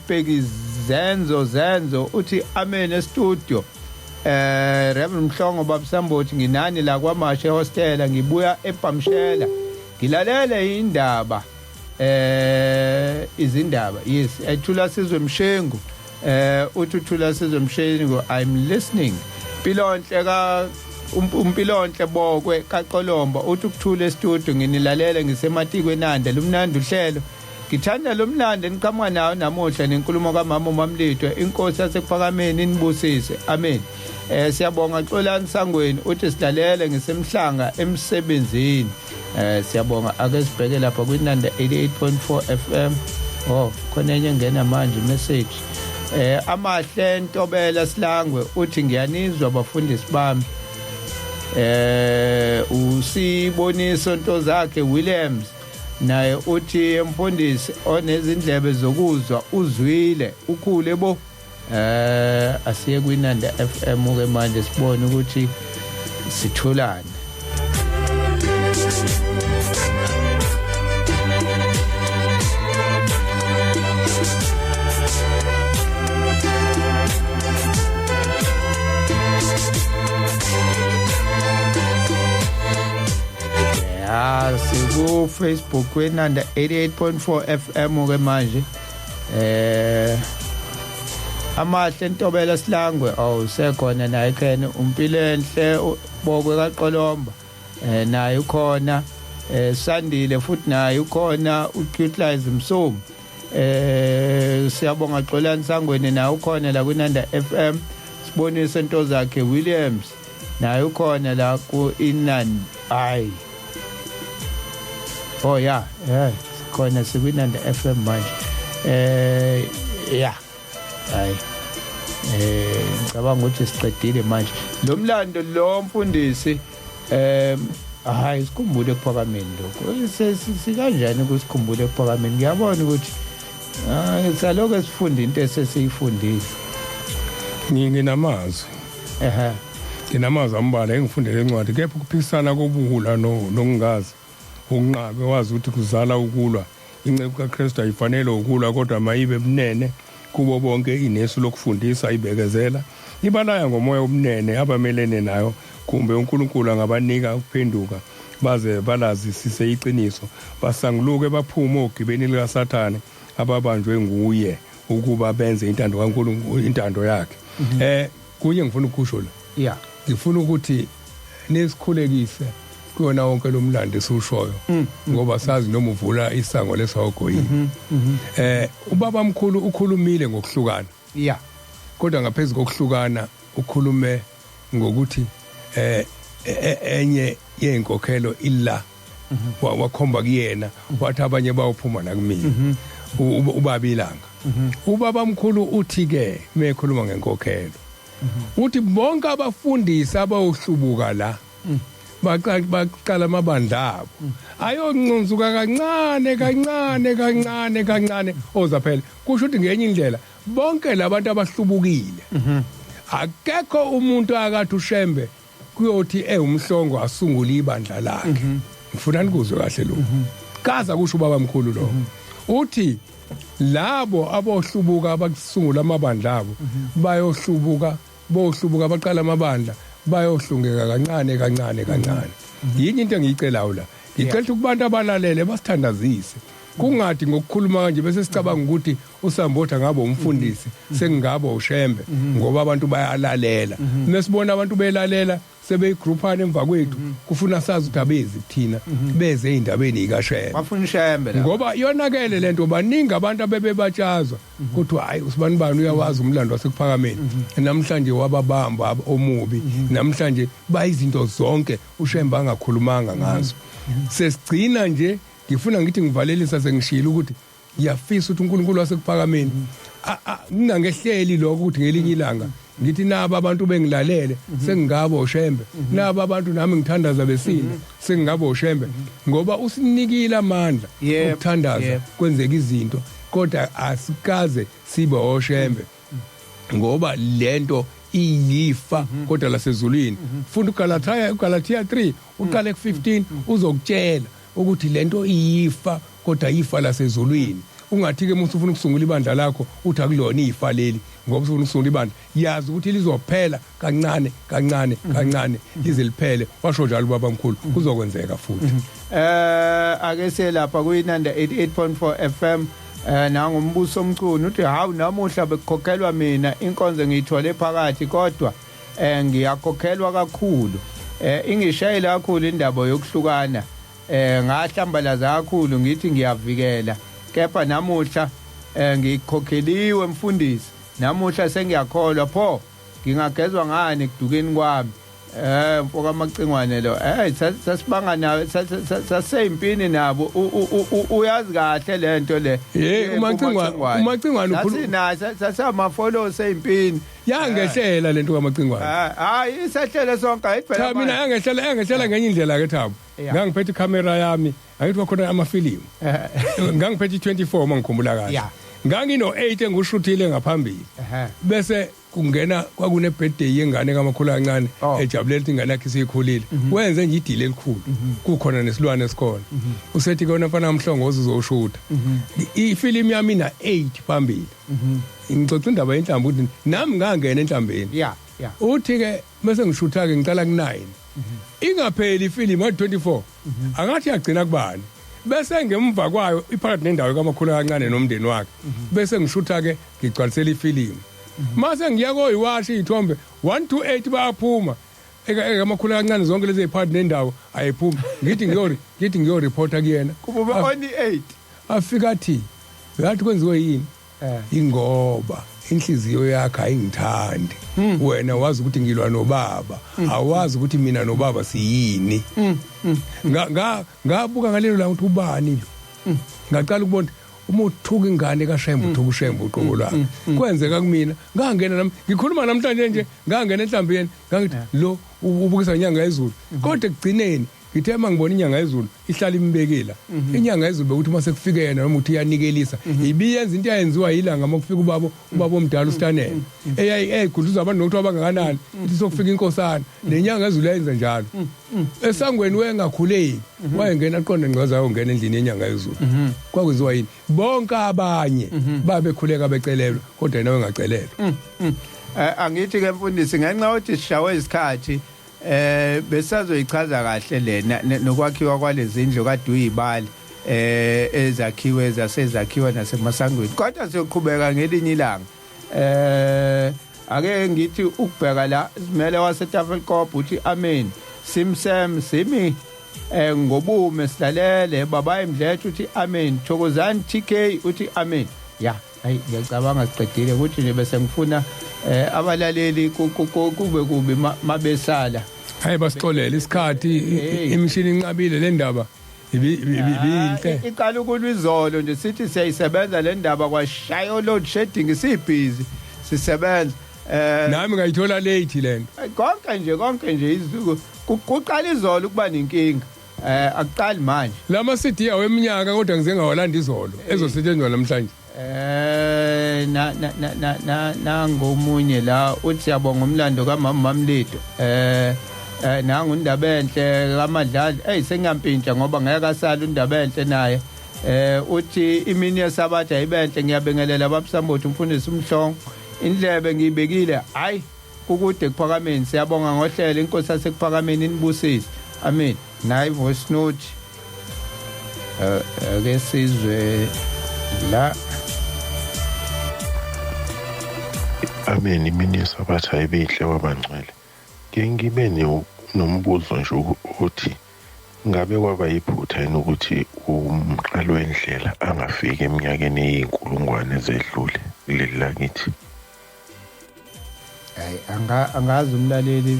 Bheki Zenzo Zenzo uthi amen e-studio. Reverend Mhlongo, babusambothi, nginani la kwaMashe hostel, ngibuya eBhamshela, ngilalele indaba, izindaba. Yes, ethula sizwe Mshengu. Uthi uthula sizwe Mshengu, I'm listening. Mpilonhle ka uMpilonhle Bokwe kaQolomba uthi ukuthula e-studio, nginilalele ngisematiko enanda, lumnandi uhlelo, ngithanda lo mlando eniqhamuka nawo namuhla nenkulumo kamama uMamlidwe. Inkosi yasekuphakameni inibusise, amen. Siyabonga. Xolani Sangweni uthi silalele ngisemhlanga emsebenzini. Siyabonga. Ake sibheke lapha kwinanda 88.4 FM. Oh, khona enye engena manje message. Amahle Ntobela Silangwe uthi ngiyanizwa bafundisi bami. Usiboniso nto zakhe Williams naye uthi emfundisi onezindlebe zokuzwa uzwile, ukhule bo. Asiye kwinanda FM ke manje sibone ukuthi sitholani. Ya, siku Facebook kwenanda 88.4 FM ke manje. Amahle Ntobela Silangwe, awu, sekhona naye khene. Umpilenhle Bokwe kaQolomba naye ukhona. Sandile futhi naye ukhona. uCutlize Msomi, siyabonga. Xolani Sangweni naye ukhona la kwinanda FM. Sibonise into zakhe Williams naye ukhona la ku Inan ay. Oh yeah, sikhona sikwinanda FM manje. Ya, hayi, ngicabanga ukuthi siqedile manje lo mlando lo, mfundisi. Hayi, sikhumbule ekuphakameni lokho. Sikanjani ukusikhumbula ekuphakameni? Ngiyabona ukuthi hayi, saloko sifunda into esesiyifundile. Nginamazwi. Nginamazwi ambalwa engifundele incwadi, kepha ukuphikisana kobuhula nokungazi ukunqabe wazi ukuthi kuzala ukulwa. Inceku kaKristu ayifanele ukulwa, kodwa mayibe bunene kubo bonke, inesu lokufundisa, ibekezela, ibalaya ngomoya obunene abamelene nayo, kumbe uNkulunkulu angabanika ukuphenduka baze balazisise iqiniso, basanguluke baphume ogibeni likaSathane ababanjwe nguye ukuba benze intando kaNkulunkulu, intando yakhe. Kunye ngifuna ukusho la. Ngifuna ukuthi nisikhulekise kuyona wonke lo mlando esiwushoyo, ngoba sazi noma uvula isango lesawogoyini. Ubaba mkhulu ukhulumile ngokuhlukana. Kodwa ngaphezulu kokuhlukana ukhulume ngokuthi enye yenkokhelo ila wakhomba kuyena, wathi abanye bawuphuma la kumina, ubaba ilanga. Ubaba mkhulu uthi ke mekhuluma ngenkokhelo, uthi bonke abafundisi abawuhlubuka la baqala amabandla abo ayonconzuka kancane kancane kancane kancane ozaphela. Kusho ukuthi ngenye indlela bonke labantu abahlubukile, akekho umuntu akathi uShembe kuyothi ewumhlongo asungule ibandla lakhe. Ngifuna nikuzwe kahle lokho kaza kusho ubaba mkhulu lo. Uthi labo abohlubuka abakusungula amabandla abo bayohlubuka, bohlubuka baqala amabandla, bayohlungeka kancane kancane kancane. Yini into engiyicelayo la? Ngicela ukuthi kubantu abalalele basithandazise, kungathi ngokukhuluma kanje bese sicabanga ukuthi uSambotha ngabe umfundisi, sengingaba uShembe, ngoba abantu bayalalela. Mesibona abantu belalela sebeyigrouphana emva kwethu, kufuna sazi ukuthi abezi kuthina, beze ey'ndabeni yikaShembe. Bafuna uShembe la. Ngoba yonakele lento, baningi abantu abebebatshazwa kuthiwa hayi, usibani bani uyawazi umlando wasekuphakameni, namhlanje wababamba omubi, namhlanje bayizinto zonke uShembe angakhulumanga ngazo. Sesigcina nje, ngifuna ngithi ngivalelisa, sengishilo ukuthi ngiyafisa ukuthi uNkulunkulu wasekuphakameni ngingangehleli lokho, ukuthi ngelinye ilanga ngithi naba abantu bengilalele sengingabo uShembe, naba abantu nami ngithandaza besinde sengingabo uShembe, ngoba usinikile amandla ukuthandaza kwenzeka izinto, kodwa asikaze sibe oShembe ngoba lento iyifa kodwa lasezulwini. Funda uGalatia, uGalatia 3 uqale ku15, uzokutshela ukuthi lento iyifa kodwa ifa lasezulwini. Ungathi ke musu ufuna ukusungula ibandla lakho uthi akulona ifa leli ngoba ufuna ukusungula ibandla, yazi ukuthi lizophela kancane kancane kancane lize liphele. Washo njalo ubaba mkhulu, kuzokwenzeka futhi. Ake siye lapha kuyinanda 88.4 FM. Nangumbuso omchunu uthi hawu, namuhla bekukhokhelwa mina, inkonzo ngiyithole phakathi, kodwa ngiyakhokhelwa kakhulu. Ingishayela kakhulu indaba yokuhlukana. Ngahlambalaza kakhulu ngithi ngiyavikela, kepha namuhla ngikhokheliwe mfundisi, namuhla sengiyakholwa. Pho ngingagezwa ngani ekudukeni kwami? Mfoka Macingwane lo, sasibanga nawe, saseyimpini nabo, uyazi kahle lento le. Hey, uMacingwane, uMacingwane. Sasina sasama-follow seyimpini. Yangehlela lento kaMacingwane. Hayi, isehlele sonke, ayithi phela. Cha, mina yangehlela ngenye indlela ke, Thabo. Ngangiphethe ikhamera yami, angithi kwakhona amafilimu, ngangiphethe i-24 uma ngikhumbula kahle. Ngangino 8 engushuthile ngaphambili. Bese kungena kwakune birthday yengane kamakhulu kancane. Ejabulela ukuthi ingane yakhe isikhulile, wenze nje idili elikhulu, kukhona nesilwane esikhona. Usethi kona mfana kaMhlongozi uzoshutha ifilimu yami ina 8 phambili. Ngixoxa indaba yenhlambu ukuthi nami ngangena enhlambeni. yeah yeah Uthi ke bese ngishutha ke, ngicala ku9 ingapheli ifilimu 24, angathi yagcina kubani, bese ngemva kwayo iphakathi nendawo kamakhulu kancane nomndeni wakhe, bese ngishutha ke, ngigcwalisela ifilimu. Mase ngiya koyiwasha iy'thombe 1 to 8 bayaphuma ekamakhulu kancane, zonke lezi ey'phakathi nendawo ayiphumi. Ngithi ngiyoreporta kuyena. Kube only 8. Afika athi, "Yathi kwenziwe yini?" "Ingoba inhliziyo yakhe ayingithandi. Wena wazi ukuthi ngilwa nobaba, awazi ukuthi mina nobaba siyini." Nga nga ngabuka ngalelo langa ukuthi ubani lo. Ngaqala ukubona. Uma uthuka ingane kaShembe uthuka uShembe uqobo lwakhe. Kwenzeka kumina, ngangena nami ngikhuluma namhlanje nje, ngangena enhlambeni, ngangithi lo ubukisa inyanga yezulu. Kodwa ekugcineni ngithe mangibona inyanga yezulu ihlala imbekela. Inyanga yezulu bekuthi mase kufike yena noma uthi iyanikelisa, ibiyenza into eyenziwa yilanga makufika ubaba omdala uStanele. Eyayigudluza abantu nokuthi abangakanani, ithi sokufika inkosana. Nenyanga yezulu yayenza njalo. Esangweni wayengakhuleki, wayengena aqonde ngqoza ayongena endlini yenyanga yezulu. Kwakwenziwa yini? Bonke abanye babekhuleka becelelwa, kodwa yena wayengacelelwa. Angithi ke mfundisi, ngenxa yokuthi sishawe isikhathi besazoyichaza kahle lena nokwakhiwa kwalezi ndlu kade uyibali ezakhiwe zasezakhiwa nasemasangweni, kodwa siyoqhubeka ngelinye ilanga. Ake ngithi ukubheka la simele waseTafelkop uthi amen, simsem simi ngobume silalele. Baba Imdletshe uthi amen, Thokozani TK uthi amen. Ya, hayi ngiyacabanga siqedile ukuthi nje bese ngifuna abalaleli kube kubi mabesala. Hayi basixolele isikhathi, imishini inqabile le ndaba ibinhle. Iqala ukulwa izolo nje sithi siyayisebenza le ndaba, kwashaya load shedding, sibhizi sisebenza. Nami ngayithola late lento. Konke nje izuku kuqala izolo ukuba nenkinga. Akuqali manje. Lama CD aweminyaka kodwa ngize ngawalanda izolo ezosetshenzwa namhlanje. Na na na na nangomunye la uthi siyabonga umlando kaMama Mamlido. Nangu indaba enhle kaMadlala. Hey sengiyampintsha ngoba ngeke asale indaba enhle naye. Uthi imini yesabatha ibenhle, ngiyabingelela babuSambothi umfundisi uMhlongo. Indlebe ngiyibekile, hayi kukude kuphakameni. Siyabonga ngohlelo, inkosi yasekuphakameni inibusise. Amen. Nayi voice note. Ake sizwe la. Amen. Imini yesabatha ibenhle wabangcwele. Ke ngibe nombuzo nje ukuthi ngabe kwaba yiphutha yini ukuthi umqalo wendlela angafiki eminyakeni eyinkulungwane ezedlule kuleli lakithi? Hayi angazi umlaleli,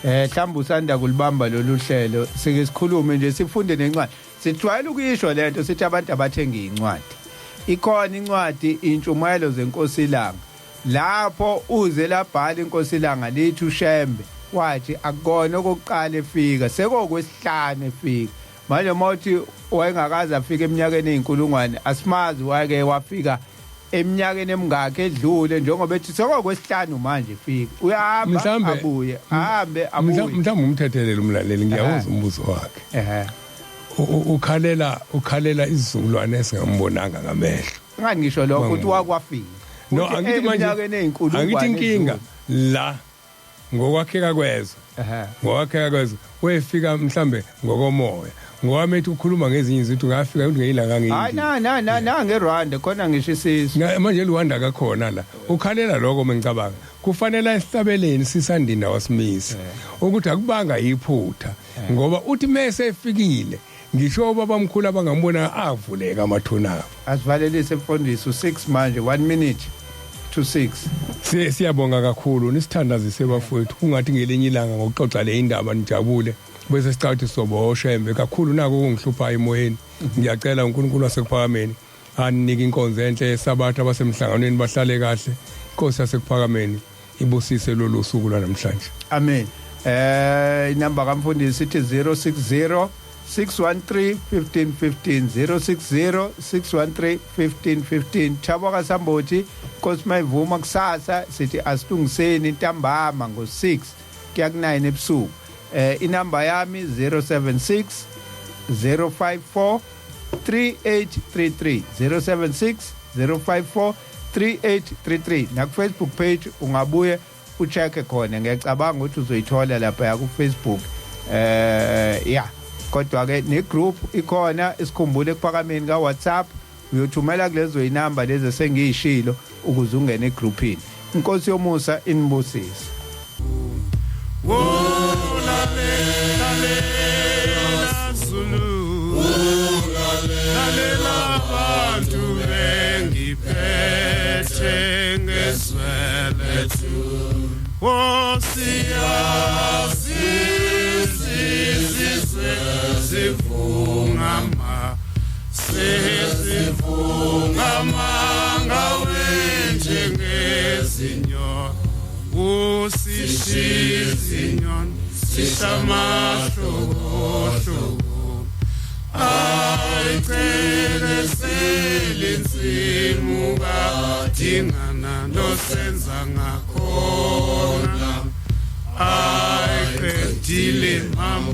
mhlawumbe usanda kulibamba lolu hlelo. Sike sikhulume nje sifunde nencwadi. Sijwayele ukuyisho lento sithi abantu abathenga incwadi. Ikhona incwadi Intshumayelo zeNkosi Ilanga. Lapho uze labhala iNkosi Ilanga lithi uShembe wathi akukona okokuqala efika, sekokwesihlanu efika. Manje mawuthi wayengakaze afike eminyakeni eyinkulungwane, asimazi wake wafika eminyakeni emingakhi edlule, njengoba ethi sekokwesihlanu manje efika. Uyahamba abuye, ahambe abuye. Mhlawumbe umthethelele umlaleli, ngiyawuzwa umbuzo wakhe. Ukhalela isizukulwane esingambonanga ngamehlo. Ngani ngisho lokho ukuthi wakwafika. No, angithi manje angithi inkinga la ngokwakheka kwezwe. Ngokwakheka kwezwe wefika mhlambe ngokomoya. Ngowami ethi ukhuluma ngezinye izinto ngafika ukuthi ngeyilanga ngiyini. Hayi na na na ngeRwanda khona ngisho isisu. Manje eRwanda kakhona la. Ukhalela lokho mengicabanga. Kufanele esihlabeleni sisandinda wasimisa ukuthi akubanga iphutha ngoba uthi mase efikile ngisho ubaba mkhulu abangambona avuleka amathuna. Asivalelise mfundisi u6 manje 1 minute to 6. Siyabonga kakhulu nisithandazise bafowethu, kungathi ngelinye ilanga ngokuxoxa le indaba nijabule bese sicathi soboshembe kakhulu. Nako kungihlupha emoyeni. Ngiyacela uNkulunkulu wasekuphakameni aninike inkonzo enhle yesabatha, abasemhlanganweni bahlale kahle. Inkosi yasekuphakameni ibusise lolu suku lwanamhlanje. Amen. Inamba kamfundisi ithi 060 613 1515, 060 613 1515. Thabo kaSambothi, Nkosi mayivuma kusasa sithi asilungiseni ntambama ngo6 kuya ku9 ebusuku. Inamba yami 076 054 3833, 076 054 3833. Na ku Facebook page ungabuye ucheck khona, ngiyacabanga ukuthi uzoyithola lapha ku Facebook. Ya, kodwa ke ne group ikhona isikhumbule ekuphakameni ka WhatsApp, uyothumela kulezo inamba lezi sengiyishilo ukuze ungene egroupini. Inkosi yomusa inibusise. Zulu, lalela abantu bengiphethe ngezwe lethu. Osiyazi sizwe sivungama. Sesivunga manga wenjengezinyo usishizinyo sishamahlokohloko ayicele selinsimu kadingana losenza ngakhona. Ayiqedile mama.